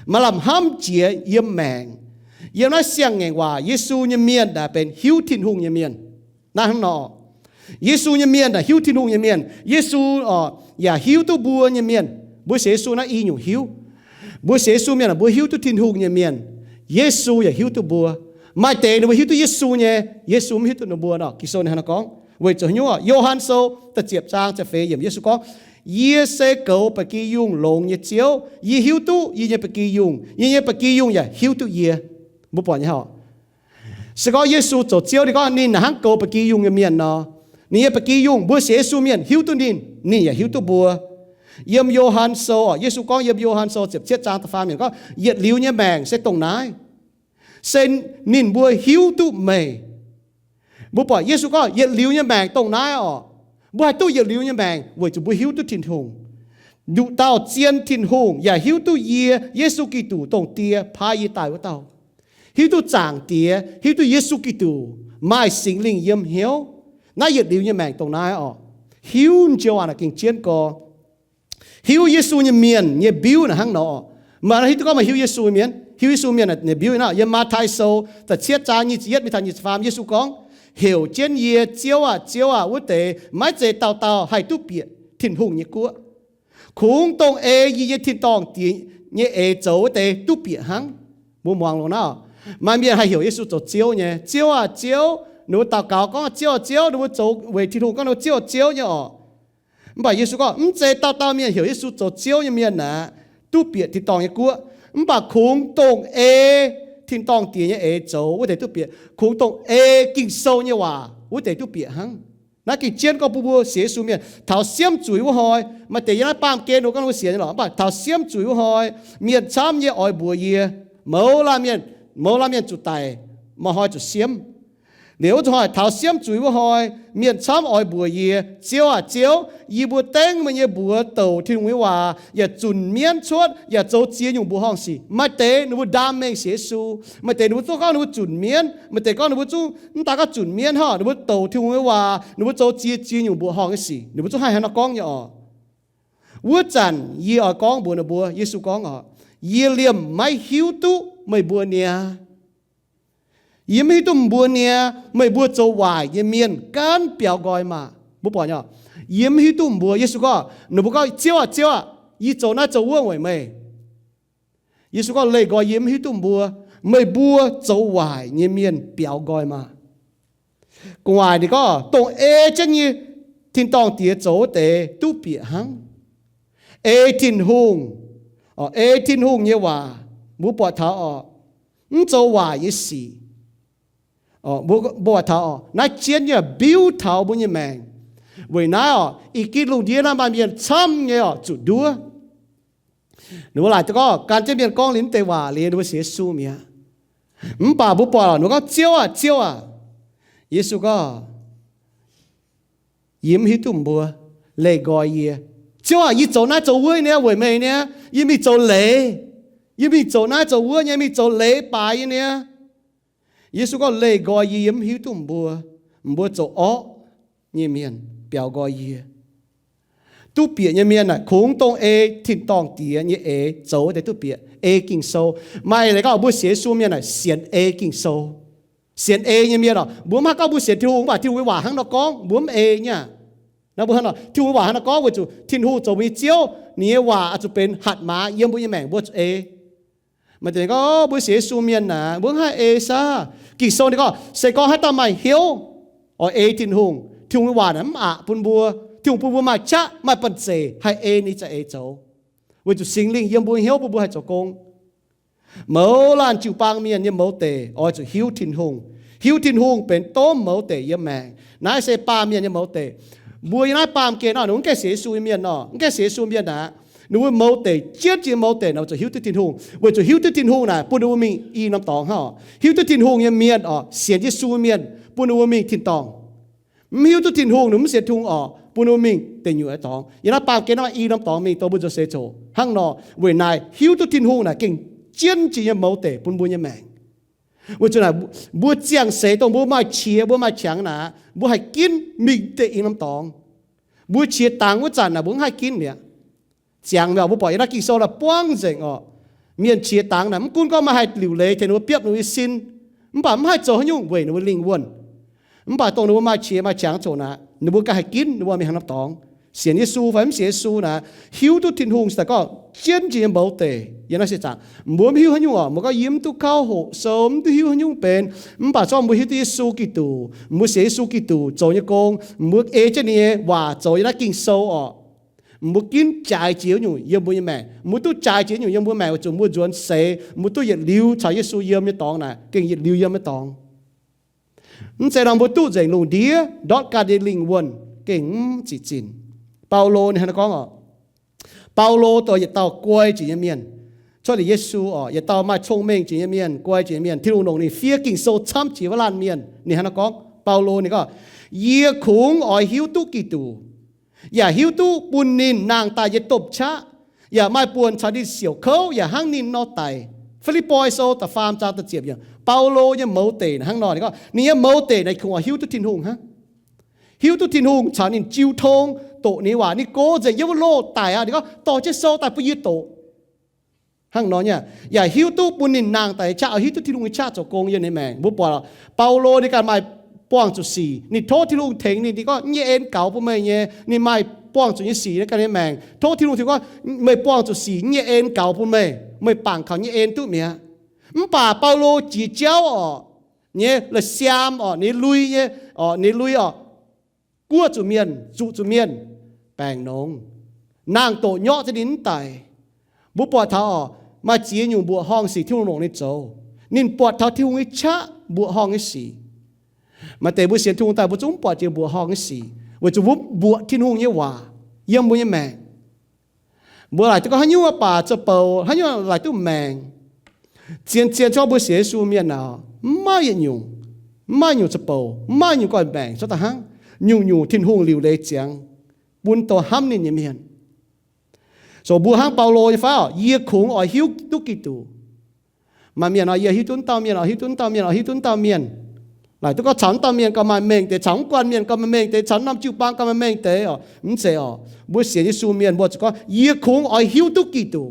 maaih lamh hnamv jiex yiem maengc. Yiem naaiv siang-ngaengc waac, Yesu nyei mienh naaic benx hiuv Tin-Hungh nyei mienh. Naaiv hnangv nor, Yesu nyei mienh naaic hiuv Tin-Hungh nyei mienh. Yesu oc yaac hiuv duqv mbuo nyei mienh. Mbuo sienx Yesu naaiv i nyungc hiuv. Mbuo sienx Yesu mienh aah, mbuo hiuv duqv Tin-Hungh nyei mienh. Yesu yaac hiuv duqv mbuo. Maaih deix ninh mbuo hiuv duqv Yesu nyei, Yesu mv hiuv duqv ninh mbuo nor. Ging-Sou ninh hnangv nor gorngv. Weic zuqc haaix nyungc? Yo^han Sou da'ziepc zaang ziepc feix yiemc, Yesu gorngv, Yie se goux ba'gi yungh longx nyei Ziouv. Yie hiuv duqv yie nyei ba'gi yungh, yie nyei ba'gi yungh yaac hiuv duqv yie. Mbuo buatc nyei oc. Se gorngv Yesu zoux Ziouv, ninh gorngv ninh hnangv goux ba'gi yungh nyei mienh nor, ninh nyei ba'gi yungh, mbuo sienx Yesu mienh hiuv duqv ninh, ninh yaac hiuv duqv mbuo. Yiem Yo^han Sou oc, Yesu gorngv yiem Yo^han Sou ziepc cietv zaang da'faam yiemc gorngv, Yietc liuz nyei maengc se dongh naaiv. se ninh mbuo hiuv duqv meih. Mbuo buatc Yesu gorngv yietc liuz nyei maengc dongh naaiv orqc. Mbuo haih duqv yietc liuz nyei maengc weic zuqc mbuo hiuv duqv Tin-Hungh. Nduqc dauh zien Tin-Hungh yaac hiuv duqv yie, Yesu Giduc, dongh Die paaiv yie daaih wuov dauh. Hiuv duqv Zaangc Diex, hiuv duqv Yesu Giduc, maaih Singx Lingh yiem hnyouv. Naaiv yietc liuz nyei maengc dongh naaiv orqc. Hiuv joux waac naaic gengh jienv gorx. Hiuv Yesu nyei mienh nyei mbiuv naaic hnangv nor. Maaih hiuv duqv gorngv maaih hiuv Yesu mienh, hiuv Yesu mienh nyei mbiuv naaic, yiem Matv^tai Sou da'cietv zaang nyic ziepc yietv mingh taux nyic ziepc faam, Yesu gorngv, Heuc jienv yie, Ziouv aah, Ziouv aah, wuov deix maiv zeiz dauh dauh haih duqv bieqc Tin-Hungh nyei guoqv. Kungx dongh ei yie nyei tin-dorngh Diex nyei eix zoux wuov deix duqv bieqc hnangv. Mbuo muangx longx naaiv. Maaih mienh haih heuc Yesu zoux Ziouv nyei, Ziouv aah, Ziouv. Ninh mbuo daux gaux gorngv, Ziouv aah, Ziouv. Ninh mbuo zoux weic Tin-Hungh gorngv ninh mbuo Ziouv aah, Ziouv nyei orqc. Mv baac Yesu gorngv, mv zeiz dauh dauh mienh heuc Yesu zoux Ziouv nyei mienh aeqv, duqv bieqc tin-dorngh nyei guoqv. Mv baac kungx dongh ei tin-dorngh Diex nyei eix zoux wuov deix duqv bieqc. Kungx dongh ei Ging-Sou nyei waac wuov deix duqv bieqc hnangv. Naaiv gengh jienv gorngv bun mbuo sienx Yesu mienh taux siemv zuiz wuov hnoi, maaih deix yiem naaiv baamh gen ninh mbuo gorngv ninh mbuo sienx nyei lorqc. Mv baac taux siemv zuiz wuov hnoi, mienh camv nyei oix mbuox yie, mouz laanh mienh, mouz laanh mienh zuqc daic, maaih hnoi zuqc siemv. Liuz wuov zuqc hnoi taux siemv zuiz wuov hnoi, mienh camv oix mbuox yie, Ziouv aah, Ziouv, yie mbuo dengv meih nyei mbuox douc Tin-Hungh nyei waac yaac zunc mienv cuotv yaac zoux ziex nyungc mbuoqc horngh sic. Maaih deix ninh mbuo ndaam mengh sienx Yesu, maaih deix ninh mbuo zungv gorngv ninh mbuo zunc mienv, maaih deix gorngv ninh mbuo zungv mv daaih gorngv zunc mienv hnangv, ninh mbuo douc Tin-Hungh nyei waac, ninh mbuo zoux ziex, ziex nyungc mbuoqc horngh nyei sic, ninh mbuo zungv haih haaix nor gorngv nyei orqc. Wuov zanc yie oix gorngv mbuox ninh mbuo, Yesu gorngv orqc, yie liemh maiv hiuv duqv meih mbuo niaa. Yie mv hiuv duqv mbuo niaa, meih mbuo zoux waaic nyei mienh gaanv biaux nqoi maah! Mbuo buatc nyei, yie mv hiuv duqv mbuo. Yesu gorngv, ninh mbuo gorngv, Ziouv aah, Ziouv aah, yie zoux naaiv zoux wuov weic meih. Yesu gorngv, leih nqoi, yie mv hiuv duqv mbuo. Meih mbuo zoux waaic nyei mienh biaux nqoi maah! Gu'nguaaic ninh gorngv, dongh ei jienv nyei tin-dorngh Diex zoux wuov deix duqv bieqc hnangv. Ei Tin-Hungh, ei Tin-Hungh nyei waac, mbuo buatc taux orqc, mv zoux waaic nyei sic. Mbuo buatc taux orqc, naaiv jienv nyei mbiuv taux mbuo nyei maengc. Weic naaiv orqc, ih gin lungh ndiev naaiv maaih mienh camv nyei orqc zuqc nduov. Ninh mbuo laaic duqv gorngv gan jienv mienh gorngv liuz mv deix waac liuz ninh mbuo sienx Yesu mi'aqv. Mv baac mbuo buatc orqc, ninh mbuo gorngv, Ziouv aah, Ziouv aah. Yesu gorngv, yie mv hiuv duqv mbuo. Leih nqoi yie. Ziouv aah, yie zoux naaiv zoux wuov niaa weic meih niaa. Yie mingh zoux leiz, yie mingh zoux naaiv zoux wuov nyei, mingh zoux leiz baaix nyei niaa. Yesu gorngv, leih nqoi yie, yie mv hiuv duqv mbuo. Mbuo zoux orqv nyei mienh biaux nqoi yie. Duqv bieqc nyei mienh naaic kungx dongh ei tin-dorngh Diex nyei eix zoux wuov deix duqv bieqc, ei Ging-Sou. Maaih leiz gorngv mbuo sienx Yesu mienh naaic sienx ei Ging-Sou. Sienx ei nyei mienh orqc, mbuo mv haih gorngv mbuo sienx Tin-Hungh mv baac Tin-Hungh nyei waac hnangv nor gorngv, mbuo mv ei nyei aqv. Nor mbuo hnangv nor, Tin-Hungh nyei waac hnangv nor gorngv weic zuqc Tin-Hungh zoux mbuo nyei Ziouv, ninh nyei waac oix zuqc benx hatc maaz yiem mbuo nyei maengc, mbuo zuqc ei. Maaih deix gorngv mbuo sienx Yesu mienh naaic mbuo mv haih ei saah? Ging-Sou ninh gorngv se gorngv haaix dauh maaih hnyouv oix ei Tin-Hungh, Tin-Hungh nyei waac naaic mv aqc bun mbuo. Tin-Hungh bun mbuo maaih qaqv maaih banh zeic haih ei ninh za'eix zoux, weic zuqc Singx Lingh yiem mbuo hnyouv bun mbuo haih zoux gong. Mouz laanh jiu-baang mienh nyei mouz deic oix zuqc hiuv Tin-Hungh. Hiuv Tin-Hungh benx domh mouz deic yiem maengc. Naaiv se baamh mienh nyei mouz deic. Mbuo yiem naaiv baamh gen nor, ninh mbuo mv gaengh sienx Yesu nyei mienh nor, mv gaengh sienx Yesu mienh aqv, ninh mbuo mouz deic, jienv jiex mouz deic nor zuqc hiuv duqv Tin-Hungh. Weic zuqc hiuv duqv Tin-Hungh naaic bun ninh mbuo mingh i norm dorngx hnangv. Hiuv duqv Tin-Hungh nyei mienh orqc, sienx Yesu mienh bun ninh mbuo mingh tin-dorngh. Mv hiuv duqv Tin-Hungh, ninh mv sienx Tin-Hungh orqc, bun ninh mbuo mingh deic nyuoqc nyei dorngx. Yiem naaiv baamh gen nor i norm dorngx mingh dongh mbuo nzuonx seix zoqc hnangv nor. Weic naaiv hiuv duqv Tin-Hungh naaic gengh jienv jiex nyei mouz deic bun mbuo nyei maengc. Weic zuqc naaic mbuo ziangh seix dongh mbuo maaih qiex mbuo maaih qangx naaic, mbuo haih ginv mingh deic i norm dorngx. Mbuo qiex dangx wuov zanc naaic mbuo mv haih ginv mi'aqv. Ziangx mi'aqv, mbuo buatc yiem naaiv Ging-Sou naaic buangv nzengc orqc. Mienh qiex dangx naaic mv gunv gorngv maaih haaix liuc leiz tengx ninh mbuo biopv ninh mbuo nyei sin, mv baac mv haih zoux haaix nyungc weic ninh mbuo lingh wuonh. Mv baac dongh ninh mbuo maaih qiex maaih qangx zoqc naaic, ninh mbuo ganh haih ginv ninh mbuo mingh haaix norm dorngx. Sienx Yesu fai mv sienx Yesu naaic, hiuv duqv Tin-Hungh daaih gorngv jienv jiex nyei mouz deic yiem naaiv se zaangc. Mbuo mv hiuv haaix nyungc orqc, mbuo gorngv yie mv duqv kauv hoqc sou, mv duqv hiuv haaix nyungc benx. Mv baac zorqv mbuo hiuv duqv Yesu Giduc, mbuo sienx Yesu Giduc zoux nyei gong, mbuo ei jienv ninh nyei waac zoux yiem naaiv Ging-Sou orqc, mbuo ginv jaaix jiex wuov nyungc yiem mbuo nyei maengc. Mbuo duqv jaaix jiex wuov nyungc yiem mbuo maengc weic zuqc mbuo nzuonx seix, mbuo duqv yietc liuz caux Yesu yiem nyei dorngx naaic, gengh yietc liuz yiem nyei dorngx. Mv zeiz nor mbuo duqv nzengc lungh ndiev ndortv ganh nyei lingh wuonh gengh mv ziqc zinc. Baulo ninh hnangv naaiv gorngv orqc. Baulo dongh yietc dauh guai jiex nyei mienh, Cuotv liuz Yesu oc, yietc dauh maaih cong-mengh jiex nyei mienh, guai jiex nyei mienh, Tin-Hungh longc ninh fiev Ging-Sou camv jiex wuov laanh mienh. Ninh hnangv naaiv gorngv, Baulo ninh gorngv, Yie kungx oix hiuv duqv Giduc, yaac hiuv duqv bun ninh nangh daaih nyei domh qaqv, yaac maaih buonc caux ninh siouc kouv yaac hnangv ninh nor daic. Fi^lipv^poi Sou da'faam zaang da'ziepc yiemc, Baulo nyei mouz deic hnangv nor. Ninh gorngv ninh nyei mouz deic naaic kungx oix hiuv duqv Tin-Hungh hnangv, hiuv duqv Tin-Hungh caux ninh jiu tong, doqc ninh nyei waac. Ninh gox nzengc yiem wuov loh daic aqv. Ninh gorngv dorh jienv sou daaih bun yie doqc. Hnangv nor nyei, yaac hiuv duqv bun ninh nangh daaih nyei qaqv, oix hiuv duqv Tin-Hungh nyei qaqv zoux gong yiem ninh maengc. Mbuo buatc lorqc, Baulo ninh ganh maaih buangh zuqc sic, ninh tov Tin-Hungh tengx ninh, ninh gorngv, Yie nyei en gaux bun meih nyei. Ninh maaih buangh zuqc nyei sic ninh ganh nyei maengc, tov Tin-Hungh tengx gorngv, Meih buangh zuqc sic, yie nyei en gaux bun meih, meih bangc kaux yie nyei en duqv mi'aqv. Mv baac Baulo jiex jauv orqc, nyei la'siaam orqc, ninh lui nyei, orqc, ninh lui orqc, guoqv zuqc mienh, zuqc zuqc mienh, baengc nongx, nangh doqc nyorqv za'gengh ninh mv daic. Mbuo buatc taux orqc, maaih ziex nyungc mbuoqc horngh sic Tin-Hungh longc ninh zoux. Ninh buatc taux Tin-Hungh nyei qaqv mbuoqc horngh nyei sic. Maaih deix mbuo sienx Tin-Hungh daaih mbuo zungv mv buatc jiex mbuoqc horngh nyei sic, weic zuqc mbuo mbuoqc Tin-Hungh nyei waac yiem mbuo nyei maengc. Mbuo laaic duqv gorngv haaix nyungc baac zoux bouc, haaix nyungc laaic duqv maengc. Zien-zien gorngv mbuo sienx Yesu mienh naaic, mv maaih yietc nyungc, mv maaih nyungc zoux bouc, mv maaih nyungc goiv maengc cuotv daaih hnangv. Nyungc-nyungc Tin-Hungh liuc leiz ziangx bun dongh hnamv ninh nyei mienh. So mbuo hnangv Baulo nyei fai orqc, Yie kungx oix hiuv duqv Giduc. Maaih mienh oix, Yie hiuv duqv wuov dauh mienh, oix hiuv duqv wuov dauh mienh, oix hiuv duqv wuov dauh mienh. Laaic duqv gorngv caux wuov dauh mienh gauh maaih mengh deix, caux mv guanh mienh gauh maaih mengh deix, caux norm jiu-baang gauh maaih mengh deix orqc. Mv zeiz orqc. Mbuo sienx Yesu mienh mbuo zuqc gorngv, Yie kungx oix hiuv duqv Giduc.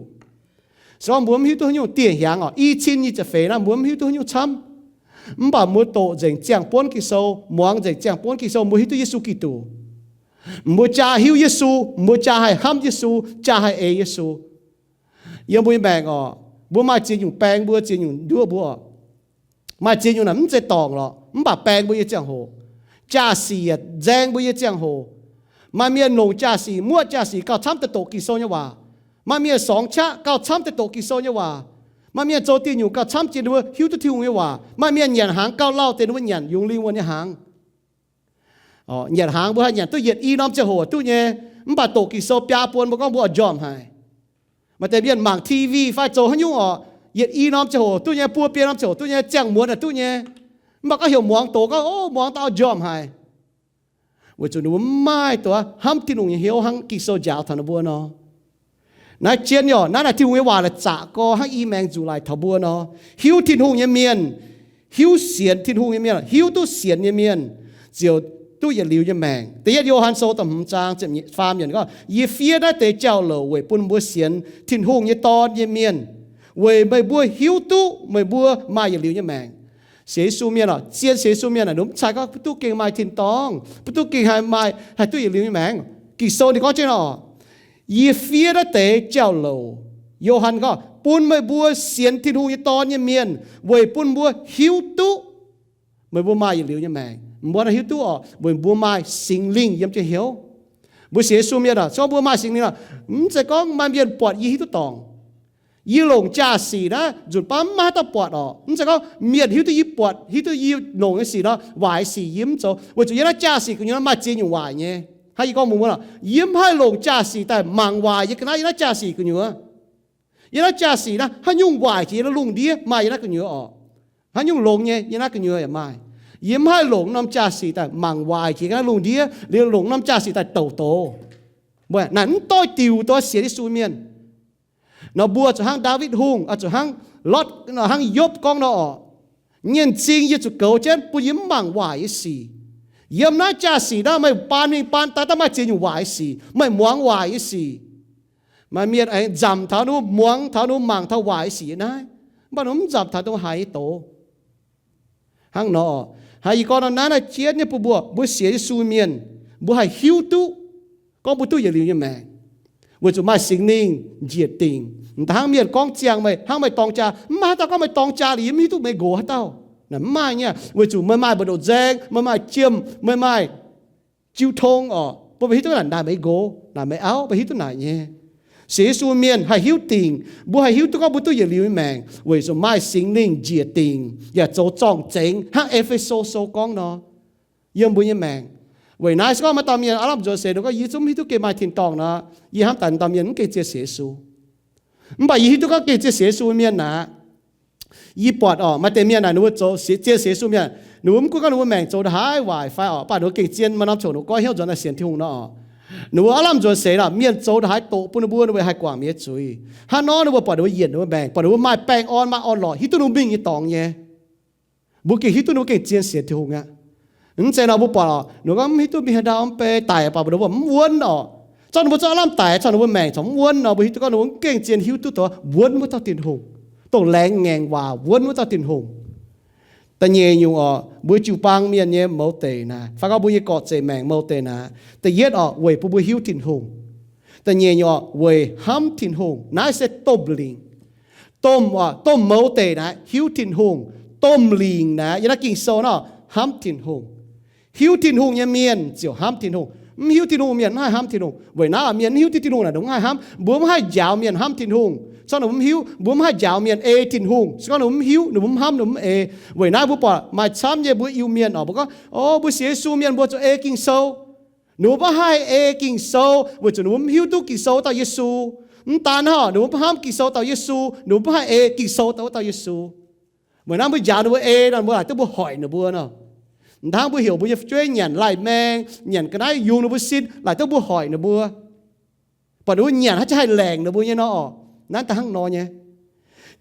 Se gorngv mbuo mv hiuv duqv haaix nyungc dieh hiaangx orqc, i cin nyic ziepc feix naaiv mbuo mv hiuv duqv haaix nyungc camv. Mv baac mbuo doqc nzengc ziangh buonv Ging-Sou, muangx nzengc ziangh buonv Ging-Sou, mbuo hiuv duqv Yesu Giduc. Mbuo jaa hiuv Yesu, mbuo jaa haih hnamv Yesu, jaa haih ei Yesu. Yiem mbuo nyei maengc orqc, mbuo maaih ziex nyungc baeng mbuo, ziex nyungc nduov mbuo orqc. Maaih ziex nyungc naaic mv zeiz dorngc lorqc, mv baac baeng mbuo nyei ziangh hoc, jaa-sic yaac nzaeng mbuo nyei ziangh hoc. Maaih mienh longc jaa-sic, muoqv jaa-sic gauh camv deix doqc Ging-Sou nyei waac. Maaih mienh sorngx qaqv gauh camv deix doqc Ging-Sou nyei waac. Maaih mienh zoux dieh nyungc gauh camv jiex ninh mbuo hiuv duqv Tin-Hungh nyei waac. Maaih mienh nyanc hnaangx gauh lauh deix ninh mbuo nyanc yungz lingh wuonh nyei hnaangx. Nyanc hnaangx mbuo haih nyanc duqv yietc i norm ziangh hoc duqv nyei, mv baac doqc Ging-Sou biaa buon mbuo gorngv mbuo oix njormh haic. Maaih deix mienh mangc T V fai zoux haaix nyungc orqc, yietc i norm ziangh hoc duqv nyei, buo biei norm ziangh hoc duqv nyei, ziangh muonz yaac duqv nyei. Mv baac gorngv heuc muangx doqc gorngv, Ov, muangx daaih oix njormh haic. Weic zuqc ninh mbuo mv maaih duqv hnamv Tin-Hungh nyei hnyouv hnangv Ging-Sou njaaux taux ninh mbuo nor. Naaiv jienv orqc, naaiv naaic Tin-Hungh nyei waac naaic zaqc gorx hnangv i maengx nzuqc laaix taux mbuo nor. Hiuv Tin-Hungh nyei mienh, hiuv sienx Tin-Hungh nyei mienh, hiuv duqv sienx nyei mienh ziouc duqv yietc liuz nyei maengc. Da'yietv Yo^han Sou da'hmz zaang ziepc faam yiemc gorngv, Yie fiev naaiv deix jauv-louc weic bun mbuo sienx Tin-Hungh nyei Dorn nyei mienh, weic meih mbuo hiuv duqv meih mbuo maaih yietc liuz nyei maengc. Sienx Yesu mienh orqc, zien sienx Yesu mienh aah, mv zeiz gorngv mbuo duqv gengh maaih tin-dorngh, mbuo duqv gengh haih maaih, haih duqv yietc liuz nyei maengc. Ging-Sou ninh gorngv jienv orqc, Yie fiev naaiv deix jauv-louc, Yo^han gorngv, bun meih mbuo sienx Tin-Hungh nyei Dorn nyei mienh, weic bun mbuo hiuv duqv meih mbuo maaih yietc liuz nyei maengc. Mbuo naaiv hiuv duqv orqc, weic mbuo maaih Singx Lingh yiem jienv hnyouv. Mbuo sienx Yesu mienh orqc, se gorngv mbuo maaih Singx Lingh orqc, mv zeiz gorngv maaih mienh buatc yie hiuv duqv dorngc. Yie longc jaa-sic naaiv nzunc baav mv maaih haaix dauh buatc orqc. Mv zeiz gorngv mienh hiuv duqv yie buatc, hiuv duqv yie longc nyei sic nor, waaic sic yie mv zoux. Weic zuqc yie naaiv jaa-sic gu'nyuoz maaih ziex nyungc waaic nyei. Hnangv yie gorngv mbuox mbuo nor, yie mv haih longc jaa-sic daaih mangc waaic yie ga'naaiv yie naaiv jaa-sic gu'nyuoz. Yie naaiv jaa-sic naaiv haaix nyungc waaic jiex yie naaiv lungh ndiev maaih yie naaiv gu'nyuoz orqc. Haaix nyungc longx nyei yie naaiv gu'nyuoz yaac maaih. Yie mv haih longc norm jaa-sic daaih mangc waaic jiex yie naaiv lungh ndiev, liuz longc norm jaa-sic daaih douc doz. Mbuo naaic mv doix diuc duqv sienx Yesu mienh. Nor mbuo zuqc hnangv Ndaawitv Hungh, zuqc hnangv Lotv, hnangv Yopv gorngv nor orqc, Nyei m'zing yie zuqc goux jienv bun yie mv mangc waaic nyei sic. Yiem naaiv jaa-sic naaiv meih baan mingh baan daaih daaih maaih ziex nyungc waaic nyei sic, meih muangx waaic nyei sic. Maaih mienh aengx nzamc taux ninh mbuo, muangx taux ninh mbuo, mangc taux waaic nyei sic yiem naaiv, mv baac ninh mbuo mv nzamc taux dongh haaix nyei doz. Hnangv nor, hnangv yie gorngv nor, naaiv naaiv jienv nyei bun mbuo, mbuo sienx Yesu mienh, mbuo haih hiuv duqv gorngv mbuo duqv yietc liuz nyei maengc, weic zuqc maaih Singx Lingh njiec dingc. M'daaih hnangv mienh gorngv ziangh meih, hnangv meih dorng jaa, mv maaih haaix dauh gorngv meih dorng jaa liuz yie mv hiuv duqv meih nqox haaix dauh. Naaic mv maaih nyei, weic zuqc meih maaih mbu'ndongx nzaeng, meih maaih jiem, meih maaih jiu tong orqc, bun meih hiuv duqv naaic, naaic meih nqox, naaic meih auv, meih hiuv duqv naaic nyei. Sienx Yesu mienh haih hiuv dingc, mbuo haih hiuv duqv gorngv mbuo duqv yietc liuz nyei maengc, weic zuqc maaih Singx Lingh njiec dingc yaac zoux zorng-zengx hnangv E^fe^so Sou gorngv nor, yiem mbuo nyei maengc. Weic naaiv se gorngv maaih dauh mienh aav lamh nzuonx seix nor gorngv, yie zungv mv hiuv duqv gengh maaih tin-dorngh nor, yie hnamv daaih dauh mienh mv gengh zien sienx Yesu. Mv baac yie hiuv duqv gorngv gengh zien sienx Yesu mienh naaic, yie buatc orqc, maaih deix mienh naaic ninh mbuo zoux zien sienx Yesu mienh, ninh mbuo mv gunv gorngv ninh mbuo maengc zoux ndaaih haaix waaic fai orqc, mv baac ninh mbuo gengh zien maaih norm qongx ninh mbuo goiv hnyouv nzuonx naaic sienx Tin-Hungh nor orqc. Ninh mbuo aav lamh nzuonx seix nor, mienh zoux ndaaih haaix doqc bun ninh mbuo, ninh mbuo haih guangc mienh nyei zuiz. Hnangv nor ninh mbuo buatc ninh mbuo yienc ninh mbuo maengc, buatc ninh mbuo maaih baengh orn, maaih orn-lorqc, hiuv duqv ninh mbuo mingh nyei dorngx nyei. Mbuo gengh hiuv duqv ninh mbuo gengh zien sienx Tin-Hungh aqv. Mv zeiz nor mbuo buatc orqc, ninh mbuo gorngv mv hiuv duqv mingh haaix ndau mv bei, daic baac mbuo mv wuonv orqc. Zorqv ninh mbuo zorqv aav lamh daic, zorqv ninh mbuo maengc corc mv wuonv nor, mbuo hiuv duqv gorngv ninh mbuo gengh zien hiuv duqv dongh wuonv wuov dauh Tin-Hungh, dongh laengz ngaengc waac wuonv wuov dauh Tin-Hungh. Da'nyeic nyungc orqc, mbuo jiu-baang mienh nyei mouz deic naaic, fai gorngv mbuo nyei gorqv-zeic maengc mouz deic naaic, da'yietv orqc, weic bun mbuo hiuv Tin-Hungh. Da'nyeic nyungc orqc, weic hnamv Tin-Hungh. Naaiv se domh lingc. Domh, domh mouz deic naaic hiuv Tin-Hungh. Domh lingc naaic yiem naaiv Ging-Sou nor hnamv Tin-Hungh. Hiuv Tin-Hungh nyei mienh ziouc hnamv Tin-Hungh. Mv hiuv Tin-Hungh mienh mv haih hnamv Tin-Hungh. Weic naaiv mienh mv hiuv duqv Tin-Hungh naaic ninh mv haih hnamv. Mbuo mv haih njaaux mienh hnamv Tin-Hungh se gorngv ninh mv hiuv. Mbuo mv haih njaaux mienh ei Tin-Hungh se gorngv ninh mv hiuv, ninh mv hnamv, ninh mv ei. Weic naaiv mbuo buatc maaih camv nyei mbuo Iu-Mienh orqc, mbuo gorngv, o, mbuo sienx Yesu mienh mbuo zuqc ei Ging-Sou. Ninh mbuo mv haih ei Ging-Sou weic zuqc ninh mbuo mv hiuv duqv Ging-Sou dauh Yesu. Mv daan hnangv, ninh mbuo mv hnamv Ging-Sou dauh Yesu, ninh mbuo mv haih ei Ging-Sou dauh, dauh Yesu. Weic naaiv mbuo njaaux ninh mbuo ei nor, mbuo laaic duqv mbuo hoic ninh mbuo nor. Hnangv mbuo heuc mbuo nyei fu'jueiv nyanc lai-maeng, nyanc ga'naaiv yungz ninh mbuo sin, laaic duqv mbuo hoic ninh mbuo, buatc ninh mbuo nyanc haaix jaax haih laengc ninh mbuo nyei nor orqc. Naaiv daaih hnangv nor nyei.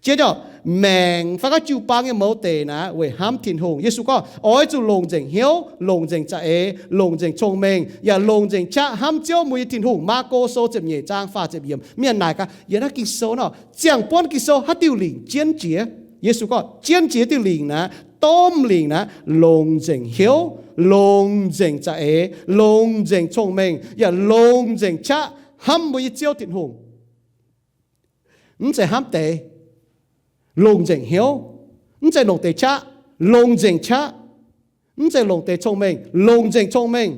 Jiex orqc, maengc fai gorngv jiu-baang nyei mouz deic naaic weic hnamv Tin-Hungh. Yesu gorngv oix zuqc longc nzengc hnyouv, longc nzengc za'eix, longc nzengc cong-mengh, yaac longc nzengc qaqv hnamv Ziouv mbuo nyei Tin-Hungh. Maako Sou ziepc nyeic zaang faah ziepc yiemc. Mienh naaic gaax, yiem naaiv Ging-Sou nor, ziangh buonv Ging-Sou haaix diuh lingc jienv jiex? Yesu gorngv jienv jiex diuh lingc naaiv, domh lingc naaiv, longc nzengc hnyouv, longc nzengc za'eix, longc nzengc cong-mengh, yaac longc nzengc qaqv hnamv mbuo nyei Ziouv Tin-Hungh. Mv zeiz hnamv deix, longc nzengc hnyouv. Mv zeiz longc deix qaqv, longc nzengc qaqv. Mv zeiz longc deix cong-mengh, longc nzengc cong-mengh.